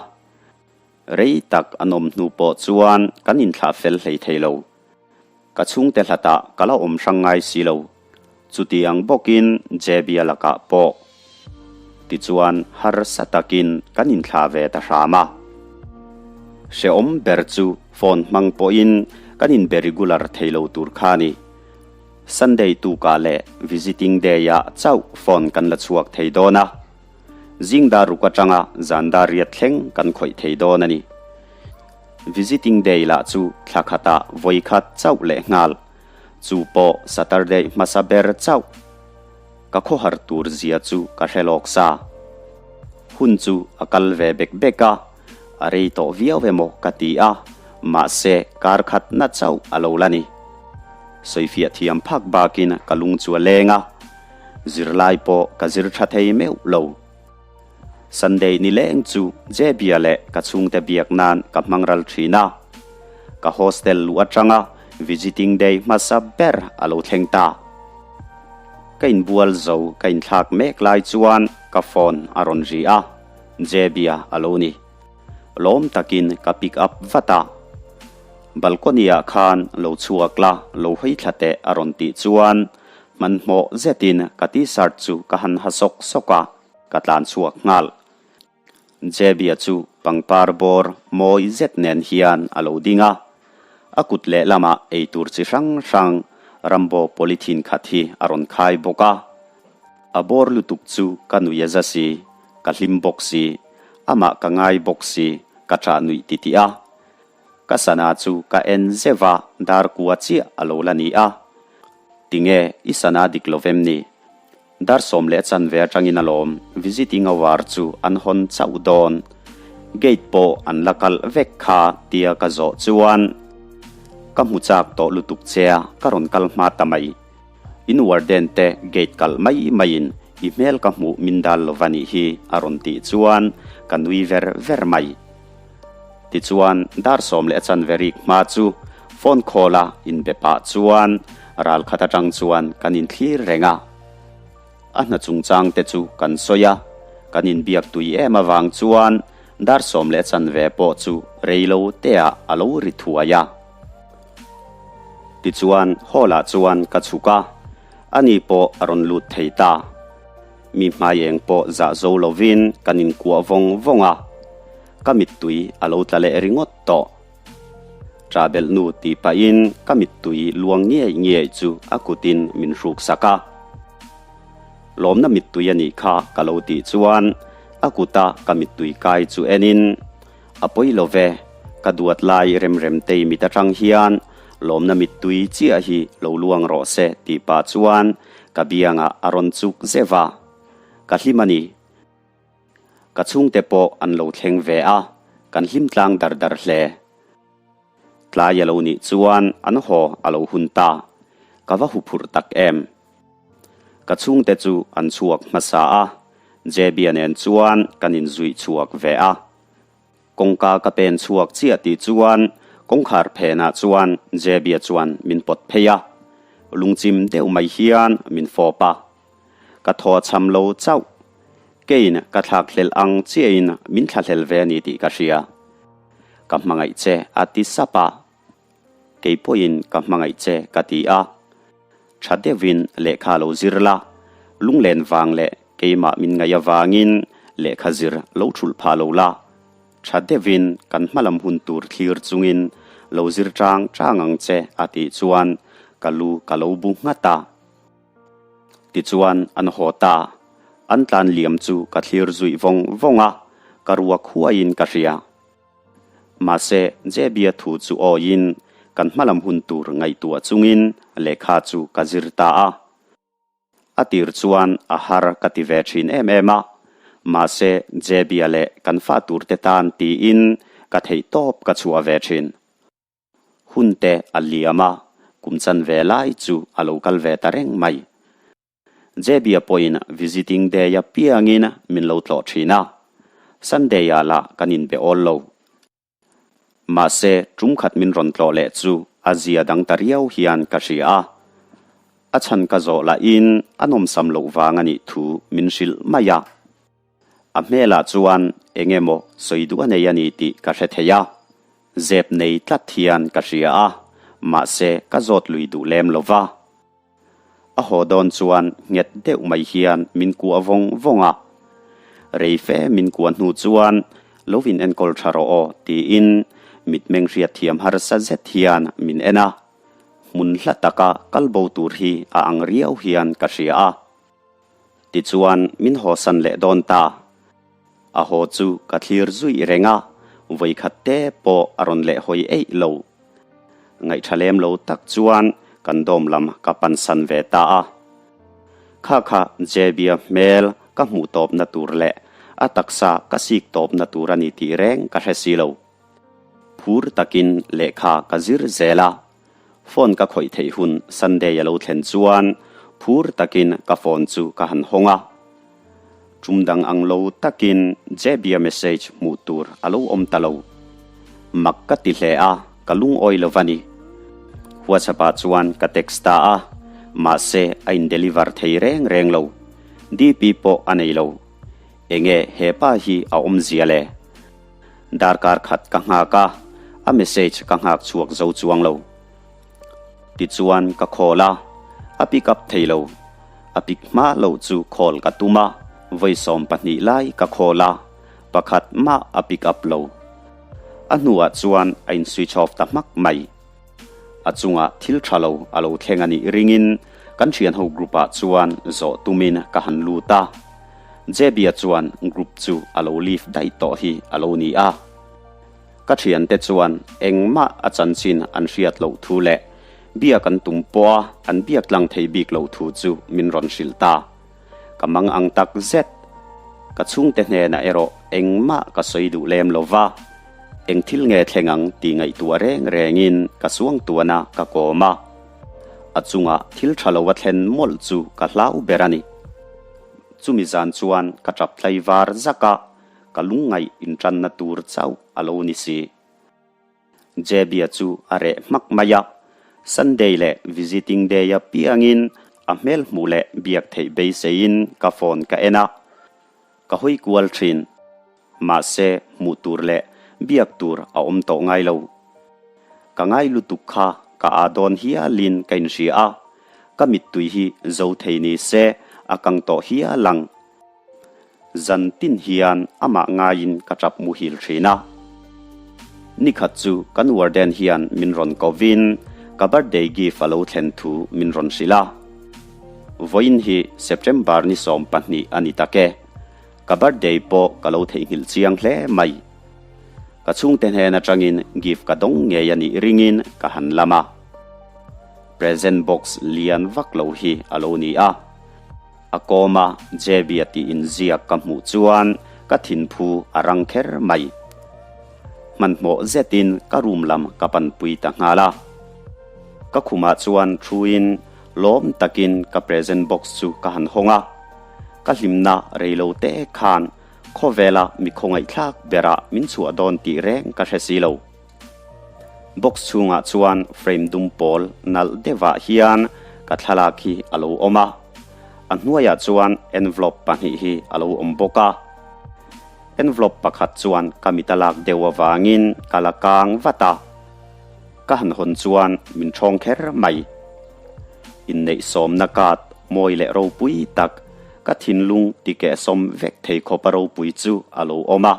Rei tak an awm hnu pawh chuan kan inthlah fel hlei thei lo. Ka chhungte hlatah ka la awm hrang ngai si lo. Chutiang bawkin Jebia lakah pawh tichuan harsa takin kan inthlah ve ta hram a. Hrehawm ber chu phone hmang pawhin kan inbe regular thei lo tur kha a ni. Sunday tukah leh visiting day-ah chauh phone kan la chhuak thei dawn a. Zing dar ruk atanga zan dar riat thleng kan khawih thei dawn a ni. Visiting day lah chu thla khatah vawi khat chauh leh nghal. Chu pawh Saturday hmasa ber chauh. Ka khawhar tur zia chu ka hre lawk sa. Hun chu a kal ve bek bek a, a rei tawh viau emaw ka ti a, mahse kar khat na chauh a lo la ni. Sawifiah thiam phak bakin ka lung chu a leng a, zirlai pawh ka zir tha thei meuh lo. Sunday ni leng chu Jebia leh ka chhungte biak nan ka hmang ral thin a. Ka hostel luh atanga visiting day hmasa ber a lo thleng ta. Ka inbual zo ka inthlak mek lai chuan ka phone a rawn ri a, Jebia a lo ni. Lawm takin ka pick up vat a. Balcony ah khan lo chhuak la, lo hawi thla teh a rawn tih chuan hmanhmawh zetin ka t-shirt chu ka han ha sawk sawk a. Ka tlan chhuak nghal. Jebia chu pangpar bawr mawi zet nen hian a lo ding a, a kut lehlamah eitur chi hrang hrang Rambo polythene khat hi a rawn khai bawk a. A bawr lutuk chu ka nui a za si, ka hlim bawk si, amah ka ngai bawk si, ka ṭah nuih titih a. Ka sana chu ka en zeuh a, dar kua chiah a lo la ni a. Tinge i sana dik lo vem ni? Dar 11 atangin alawm visiting hour chu an hawn chauh dawn. Gate pawh an la kalh vek kha tia ka zawh chuan ka hmu chak tawh lutuk che a ka rawn kal hma ta mai. In warden te gate kalh mai maiin i hmel ka hmuh min dal lo va nih hi a rawn tih chuan ka nui ver ver mai. Tichuan dar 11 rik hma chu phone call a inbe pah chuan ral khat atang chuan kan inthlir reng a. A hna chungchang te chu kan sawi a, kan inbiak tui em avang chuan dar 11 pawh chu rei lo teah a lo ri thuai a. Tichuan hall ah chuan ka chhuk a, ani pawh a rawn lut thei ta. Mi hmai eng pawh zah zo lovin kan inkuah vawng vawng a, ka mittui a lo tla leh ringawt tawh. Ṭahbelh nu tih pahin ka mittui luang ngiai ngiai chu a kutin min hruk sak a. Lawmna mittui a nih kha ka lo tih chuan a kuta ka mittui kai chu enin, A pawi lo ve, ka duat lai Remremtei mit atang hian lawmna mittui chiah hi lo luang rawh se tih pah chuan ka biangah a rawn chuk zeuh a. Ka hlim a ni. Ka chhungte pawh an lo thleng ve a, kan hlim tlang dar dar hle. Tlai a lo nih chuan an haw a lo hun ta. Ka va huphurh tak em. Ka chhungte chu an chhuak hmasa a, Jebia nen chuan kan inzuih chhuak ve a. Kawngka ka pen chhuak chiah tih chuan kawngkhar phenah chuan Jebia chuan min pawt phei a, lungchim deuh mai hian min fawp a. Ka thaw cham lo chauh. Keiin ka thlak hlelh ang chiahin min thlahlel ve a ni tih ka hria. Ka hmangaih che a ti sap a. Kei pawhin ka hmangaih che ka ti a. Tha deuhin lehkha lo zir la, lunglen vang leh keimah min ngaih avangin lehkha zir lo thulh phah lo la. Tha deuhin kan hmalam hun tur thlir chungin lo zir chang chang ang che a tih chuan ka lu ka lo bu nghat a. Tichuan an haw ta. An tlan liam chu ka thlir zuih vawng vawng a, ka ruak huaiin ka hria. Mahse Jebia thu chu awiin kan hmalam hun tur ngaihtuah chungin lehkha chu ka zir ta a. A tir chuan a har ka ti ve thin em em a, mahse Jebia leh kan fa turte tan tiin ka theih tawp ka chhuah ve thin. Hun te a liam a, kum chan ve lai chu a lo kal ve ta reng mai. Jebia pawhin visiting day a piangin min lo tlawh thin a, Sunday ah lah kan inbe awl lo. Mahse, tum khat min rawn tlawh leh chu a zia dang ta riau hian ka hria a. A chhan ka zawh lahin a nawmsam loh vang a nih thu min hrilh mai a. A hmelah chuan eng emaw sawi duh a nei a ni tih ka hre thei a. Zep nei tlat hian ka hria a, mahse ka zawt lui duh lem lo va. A haw dawn chuan nghet deuh mai hian min kuah vawng vawng a. Rei fe min kuah hnu chuan lo in enkawl tha rawh aw tiin mitmeng hriatthiam harsa zet hian min en a. Hmun hla taka kal bo tur hi a ang riau hian ka hria a. Tichuan min hawsan leh dawn ta. A haw chu ka thlir zuih reng a, vawikhat te pawh a rawn leh hawi eih lo. Ngaihṭha lem lo tak chuan kan dawm lam ka pansan ve ta a. Kha kha Jebia hmel ka hmuh tawpna tur leh a taksa ka sik tawpna tur a ni tih reng ka hre si lo. Phur takin lehkha ka zir zel a. Phone ka khawih theih hun Sunday a lo thlen chuan phur takin ka phone chu ka han hawng a. Tum dang ang lo takin Jebia message hmuh tur a lo awm ta lo. Mak ka ti hle a, ka lungawi lo va ni. WhatsApp ah chuan ka text ta a, mahse a in deliver thei reng reng lo. DP pawh a nei lo. Enge hepa hi a awmzia le? Darkar khat ka nghak a, a message ka nghak chhuak zo chuang lo. Tichuan ka call a, a pick up thei lo. A pick hma lo chu call ka tum a, vawi 12 lai ka call a, pakhat mah a pick up lo. A hnuah chuan a in switch off ta hmak mai. A chungah thil tha lo a lo thleng a nih ringin kan thianho group ah chuan zawh tumin ka han lut a. Jebia chuan group chu a lo leave daih tawh hi a lo ni a. Ka thiante chuan engmah a chanchin an hriat loh thu leh biak an tum pawh a an biak tlang thei bik loh thu chu min rawn hrilh ta. Ka mang ang tak zet. Ka chhungte hnenah erawh engmah ka sawi duh lem lo va, eng thil nge thleng ang tih ngaihtuah reng rengin ka suangtuan a, ka kawm a. A chungah thil tha lo a thlen mawlh chu ka hlau ber a ni. Chumi zan chuan ka tap tlai var zak a, ka lungngaih intanna tur chauh a lo ni si. Jebia chu a reh hmak mai a, Sunday leh visiting day a piangin a hmel hmuh leh biak theih beiseiin ka phone ka en a, ka hawi kual thin. Mahse hmuh tur leh biak tur a awm tawh ngai lo. Ka ngai lutuk kha ka aa dawn hialin ka inhria a, ka mittui hi zo thei ni se a kang tawh hial ang. Zan tin hian amah ngaiin ka tap muhil thin a. Nikhat chu kan warden hian min rawn kovin ka birthday gift a lo thlen thu min rawn hrilh a. Vawiin hi September ni 12 a ni tak e. Ka birthday pawh ka lo theihnghilh chiang hle mai. Ka chhungte hnen atangin gift ka dawng ngei a nih ringin ka han lam a. Present box lian vak lo hi a lo ni a. A kawma Jebia tih inziak ka hmuh chuan ka thinphu a rang kher mai. Hmanhmawh zetin ka room lam ka panpui ta nghal a. Ka khumah chuan thuin lawm takin ka present box chu ka han hawng a. Ka hlimna reilo te khan khawvela mi khawngaihthlak berah min chhuah dawn tih reng ka hre si lo. Box chhungah chuan frame dum pawl nalh deuhah hian ka thlalak hi a lo awm a, a hnuaiah chuan envelope pahnih hi a lo awm bawk a. Envelope pakhat chuan ka mit a lak deuh avangin ka la kang vat a, ka han hawn chuan min ṭhawng kher mai. Inneih sawmna card mawi leh ropui tak ka thinlung tikehsawm vek thei khawpa ropui chu a lo awm a.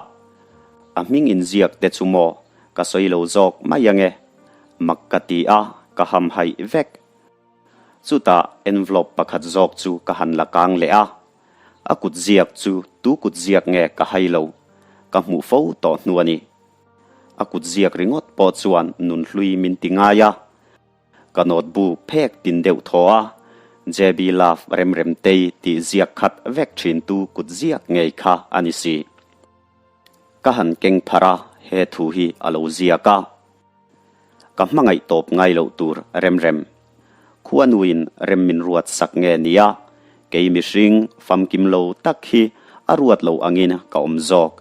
A hming inziak te chu maw ka sawi lo zawk mai ange, mak ka ti a, ka hamhaih vek. Chutah envelope pakhat zawk chu ka han la kang leh a, a kut ziak chu tu kut ziak nge ka hai lo, ka hmuh fo tawh hnu a ni. A kut ziak ringawt pawh chuan nunhlui min ti ngai a, ka notebook phek tin deuh thaw a, JB Love Remremtei tih ziak khat vek thintu kut ziak ngei kha a ni si. Ka han keng pharh a, he thu hi a lo ziak a. Ka hmangaih tawp ngai loh tur Remrem. Khuanuin rem min ruat sak nge nia, kei mihring famkim lo tak hi a ruat lo angin ka awm zawk.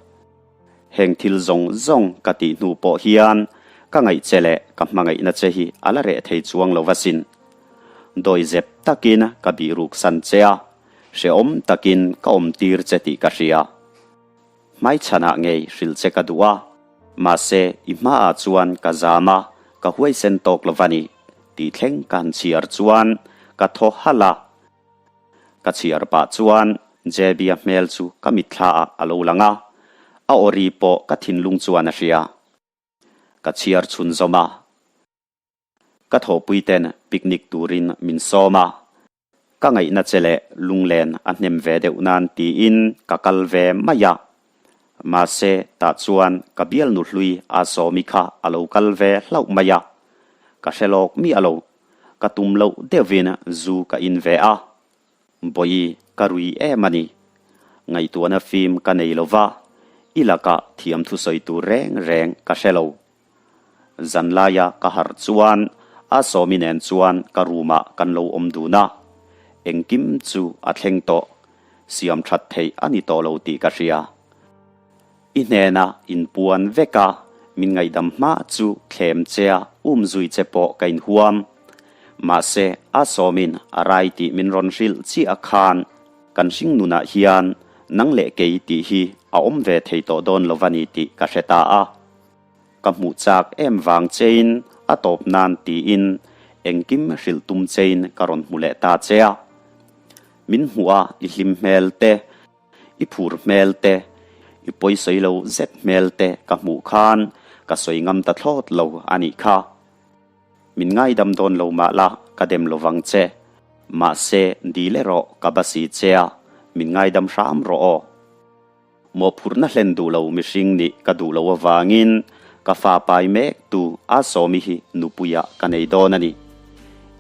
Heng thil zawng zawng ka tih hnu pawh hian ka ngaih che leh ka hmangaihna che hi a la reh thei chuang lo asin. Dawizep takin ka bihruk san che a, hrehawm takin ka awm tir che tih ka hria. Hmaichhanah ngei hrilh che ka duh a, mahse i hmaah chuan ka zam a, ka huaisen tawk lo va ni tih thleng ka han chhiar chuan ka thaw halh a. Ka chhiar pah chuan JB-a hmel chu ka mitthlaah a lo lang a, a aw ri pawh ka thinlung chuan a hria. Ka chhiar chhunzawm a. Ka thawhpui ten picnic turin min sawm a. Ka ngaihna che leh lunglen a hnem ve deuh nan tiin ka kal ve mai a. Mahse, tah chuan ka bialnu hlui a Sawmi kha a lo kal ve hlauh mai a. Ka hre lawk miah lo. Ka tum loh deuhin zu ka in ve a. Bawi ka rui em a ni. Ngaihtuahna fim ka nei lo va, i lakah thiam thusawi tur reng reng ka hre lo. Zanlaia ka harh chuan a Sawmi nen chuan ka room ah kan lo awm dun a, engkim chu a thleng tawh, siam that theih a ni tawh lo tih ka hria. I hnena inpuan vek a, min ngaihdam hma chu thlem che a um zui che pawh ka inhuam. Mahse a Sawmin a rai tih min rawn hrilh chiah khan kan hringnunah hian nang leh kei tih hi a awm ve thei tawh dawn lo va ni tih ka hre ta a. Ka hmuh chak em vang chein a tawp nan tiin engkim hrilh tum chein ka rawn hmu leh ta che a. Min hmuh a i hlim hmel te, i phur hmel te, i pawisawi lo zet hmel te ka hmuh khan ka sawi ngam ta thlawt lo a nih kha. Min ngaidam dawn lo mah la ka dem lo vang che. Mahse dil erawh ka ba si che a, min ngaidam hram rawh aw. Mawhphurhna hlen duh lo mihring nih ka duh lo avangin ka fa pai mek tu a Sawmi hi nupuiah ka nei dawn a ni.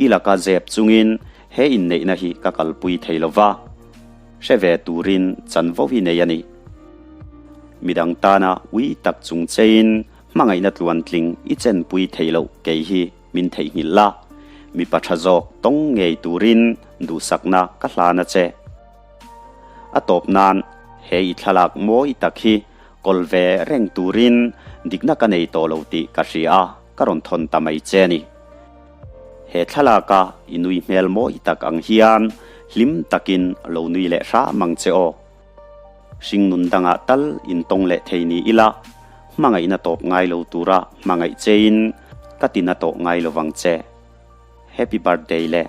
I laka zep chungin he inneihna hi ka kalpui thei lo va, hre ve turin chanvo hi nei a ni. Midang tana ui tak chung chein hmangaihna tluantling i chenpui thei loh kei hi min theihnghilh la, mipa tha zawk tawng ngei turin duhsakna ka hlan a che. A tawp nan he i thlalak mawi tak hi kawl ve reng turin dikna ka nei tawh lo tih ka hria a, ka rawn thawn ta mai che a ni. He thlalaka i nui hmel mawi tak ang hian hlim takin lo nui leh hram ang che aw. Hringnun dangah tal intawng leh thei ni ila, hmangaihna tawp ngai lo tura hmangaih chein ka tina tawh ngai lovang che. Happy birthday le.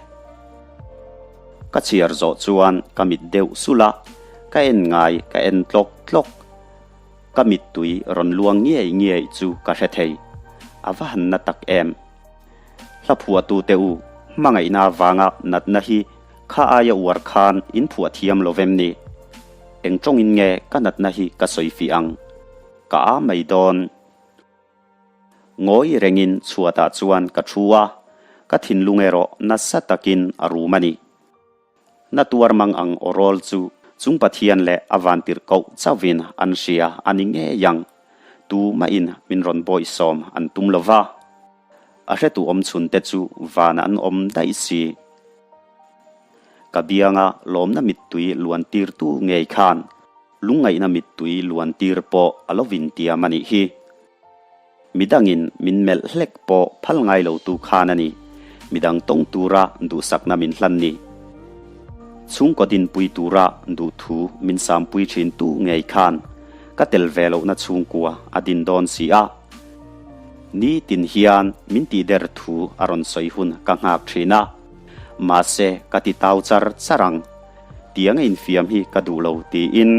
Ka chhiar zawh chuan ka mit deuh sulh a, ka en ngai ka en tlawk tlawk. Ka mittui rawn luang ngiai ngiai chu ka hre thei. A va han na tak em. Hla phuahtu te u, hmangaihna avanga natna hi kha aia uar khan in phuah thiam lo vem ni? Eng tawngin nge ka natna hi ka sawi fih ang? Ka a mai dawn. Ngawi rengin chhuatah chuan ka thu a, ka thinlung erawh nasa takin a rum a ni. Na tuar mang ang aw rawl chu chung Pathian leh a vantirh koh chauhin an hria a ni ngei ang. Tumahin min rawn bawihsawm an tum lo va, a hretu awm chhunte chu vanah an awm daih si. Ka bianga lawmna mittui luantirtu ngei khan Lungngaihna mittui luan tir pawh a lo vintiam a nih hi. Midangin min melh hlek pawh phal ngai lo tu khan a ni, midang tawng tura duhsakna min hlan ni. Chhungkaw dinpui tura duhthu min sampui thin tu ngei khan ka tel ve lohna chhungkua a din dawn si a. Nitin hian min tihder thu a rawn sawi hun ka nghak thin a, mahse ka ti tau char char ang. Tiang a infiam hi ka duh lo tiin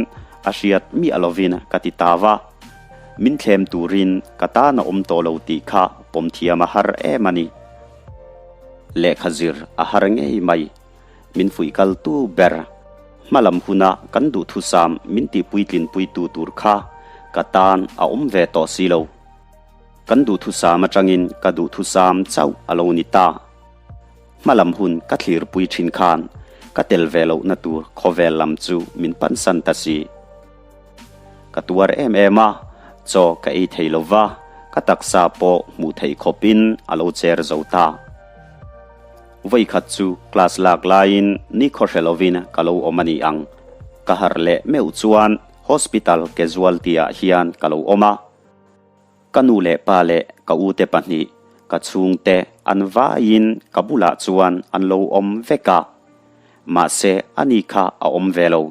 a hriat miah lovin ka ti ta va. Min thlem turin ka tan a awm tawh lo tih kha pawm thiam a har em a ni. Lehkha zir a har ngei mai. Min fuih kaltu ber. Hmalam huna kan duhthusam min tihpuitlinpuitu tur kha ka tan a awm ve tawh si lo. Kan duhthusam atangin ka duhthusam chauh a lo ni ta. Hmalam hun ka thlirpui thin khan ka tel ve lohna tur khawvel lam chu min pansan ta si. Ka tuar em em a, chaw ka ei thei lo va, ka taksa pawh hmuh theih khawpin a lo cher zo ta. Vawikhat chu class lak laiin nikhaw hre lovin ka lo awm a ni ang. Ka harh leh meuh chuan hospital casualty ah hian ka lo awm a. Ka nu leh pa leh ka ute pahnih, ka chhungte an vaiin ka bulah chuan an lo awm vek a. Mahse ani kha a awm ve lo.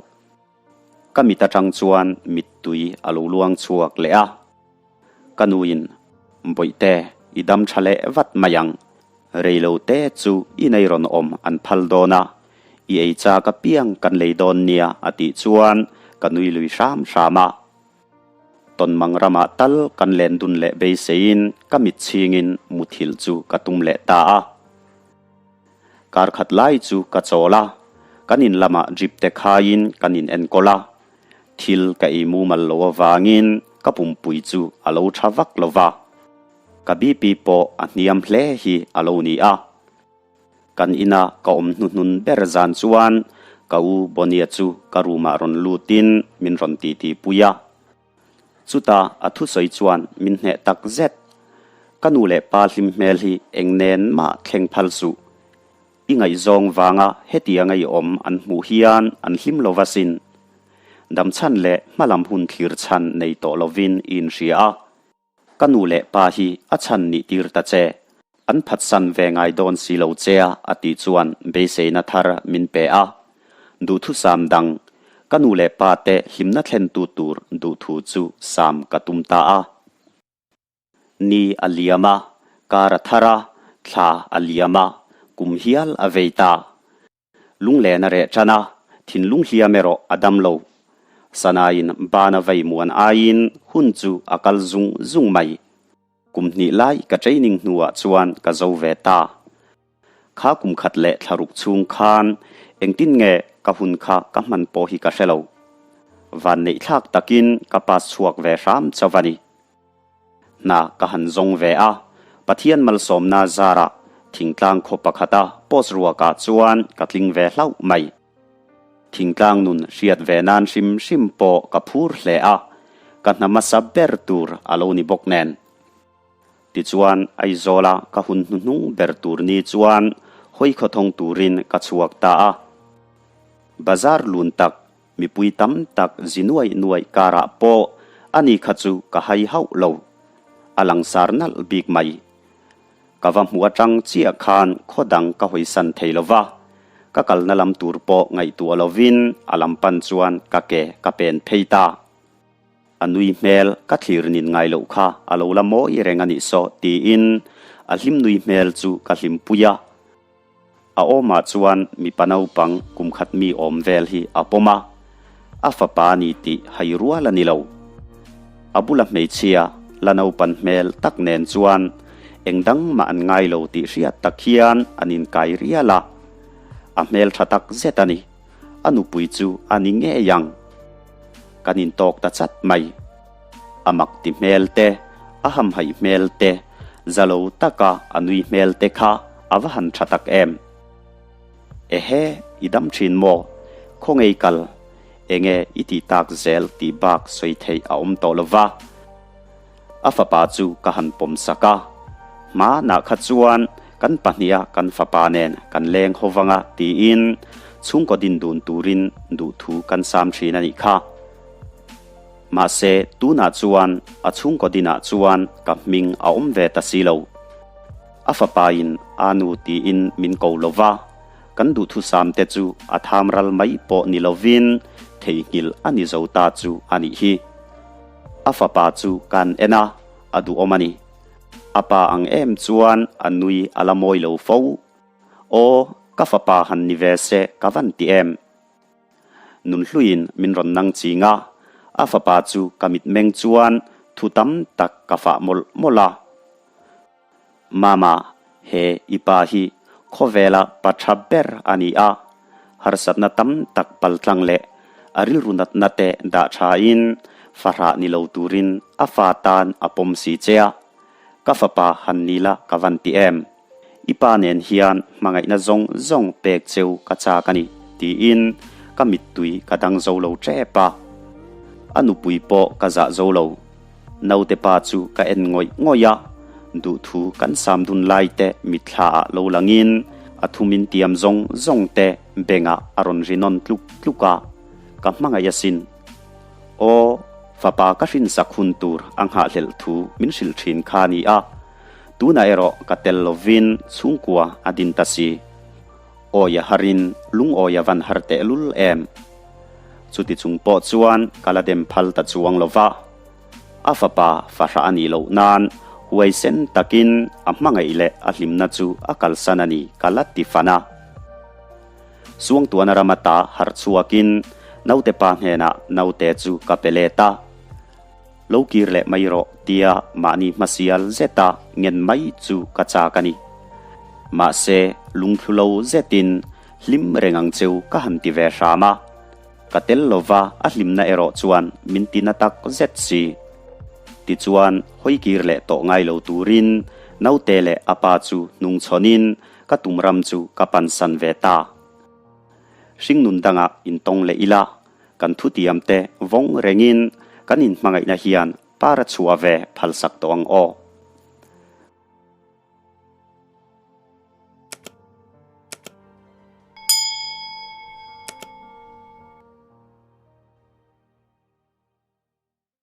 Ka mit atang chuan mittui a lo luang chhuak leh a. Ka nuin, Bawihte, i dam tha leh vat mai ang. Reilo te chu i nei rawn awm an phal dawn a, i ei chak apiang kan lei dawn nia a tih chuan ka nui lui hram hram a. Tawnmang ramah tal kan len dun leh beiseiin ka mit chhingin muthilh chu ka tum leh ta a. Kar khat lai chu ka chawl a, kan in lamah drip te khaiin kan in enkawl a. Thil ka ei mumal lo avangin ka pumpui chu a lo tha vak lo va, ka BP pawh a hniam hle hi a lo ni a. Kan ina ka awm hnuhnun ber zan chuan ka u Bonnie chu ka room ah rawn lutin min rawn titi pui a. Chutah a thusawi chuan min hneh tak zet. Ka nu leh pa hlim hmel hi eng nen mah thleng phal suh. I ngaihzawng vanga hetianga i awm an hmuh hian an hlim lo va sin. Damchhan leh hmalam hun thlir chhan nei tawh lovin i inhria a. Ka nu leh pa hi a chhan nih tir ta che, an phatsan ve ngai dawn si lo che a a tih chuan beiseina thar min pe a. Duhthusam dang, ka nu leh pa te hlimna thlentu tur duhthu chu sam ka tum ta a. Ni a liam a, kar a thar a, thla a liam a, kum hial a vei ta. Lunglen a reh tan a, thinlung hliam erawh a dam lo. Sanain ban a vei muan aiin hun chu a kal zung zung mai. Kum hnih lai ka training hnuah chuan ka zo ve ta. Kha kum khat leh thlaruk chhung khan engtin nge ka hun kha ka hman pawh hi ka hre lo. Vanneihthlak takin ka pass chhuak ve hram chauh a ni. Hna ka han zawng ve a, Pathian malsawmna zarah thingtlang khaw pakhata post ruakah chuan ka tling ve hlauh mai. Thingtlang nun hriat ve nan hrim hrim pawh ka phur hle a, ka hna hmasa ber tur a lo ni bawk nen. Tichuan Aizawla ka hun hnuhnung ber tur ni chuan hawi khawthawng turin ka chhuak ta a. Bazar lun tak Mipui tam tak zi nuaih nuaih karah pawh ani kha chu ka hai hauh lo. A langsar nalh bik mai. Ka va hmuh atang chiah khan khaw dang ka hawisan thei lo va, ka kalna lam tur pawh ngaihtuah lovin a lam pan chuan ka ke ka pen phei ta. A nui hmel ka thlir nin ngai loh kha a lo la mawi reng a nih saw tiin a hlim nui hmel chu ka hlimpui a. A awmah chuan mipa naupang kum khat mi awm vel hi a pawm a, a fapa a ni tih hai rual a ni lo. A bula hmeichhia la naupan hmel tak nen chuan eng dang mah an ngai lo tih hriat tak hian an inkai rial a. A hmel tha tak zet a ni. A nupui chu a ni ngei ang. Kan intawk ta chat mai. A mak ti hmel te, a hamhaih hmel te, za lo taka a nui hmel te kha a va han tha tak em. Ehe, i dam thin maw? Khawngei kal, enge i tih tak zel tih bak sawi theih a awm tawh lo va. A fapa chu ka han pawm sak a, hmanah kha chuan kan pahniha kan fapa nen kan leng ho vang a tiin chhungkaw din dun turin duhthu kan sam thin a nih kha. Mahse, tunah chuan a chhungkaw dinah chuan ka hming a awm ve ta si lo. A fapain a nu tiin min ko lo va, kan duhthusam te chu a tham ral mai pawh ni lovin theihnghilh a ni zo ta chu a nih hi. A fapa chu kan en a, a duhawm a ni. A pa ang em chuan a nui a la mawi lo fo. Aw, ka fapa han ni ve se ka van ti em? Nunhluiin min rawn nang ching a, a fapa chu ka mitmeng chuan. Thu tam tak ka fah mawlh mawlh a. Mama, he i pa hi khawvela pa tha ber a ni a, harsatna tam tak paltlang leh a rilru natna te dah thain fahrah ni lo turin a fa tan a pawm si che a, ka fapa han ni la ka van ti em? I pa nen hian hmangaihna zawng zawng pek cheu ka chak a ni, tiin ka mittui ka dang zo lo tep a. A nupui pawh ka zah zo lo. Naute pa chu ka en ngawih ngawih a, duhthu kan sam dun lai te mitthla ah lo langin a thumin tiam zawng zawng te bengah a rawn ri nawn tluk tluk a, ka hmangaih asin. Aw, fapa ka hrinsak hun tur a nghahhlelh thu min hrilh thin kha a ni a. Tunah erawh ka tel lovin chhungkua a din ta si. Awi a harin lungawi a van har tehlul em? Chuti chung pawh chuan ka la dem phal ta chuang lo va. A fapa fahrah a nih loh nan huaisen takin a hmangaih leh a hlimna chu a kalsan a ni ka la ti fan a. Suangtuana ram ata harh chhuakin naute pa hnenah naute chu ka pe let a. Lo kir leh mai rawh tia mahni hmasial zeta ngen mai chu ka chak a ni. Mahse, lungthlu lo zetin hlim reng ang cheu ka han ti ve hram a. Ka tel lova a hlimna erawh chuan min ti na tak zet si. Tichuan, hawi kir leh tawh ngai lo turin naute leh a pa chu hnungchhawnin ka tum ram chu ka pansan ve ta. Hringnun dangah intawng leh ila, kan thutiam te vawng rengin kan inhmangaihna hian par a chhuah ve phalsak tawh ang aw.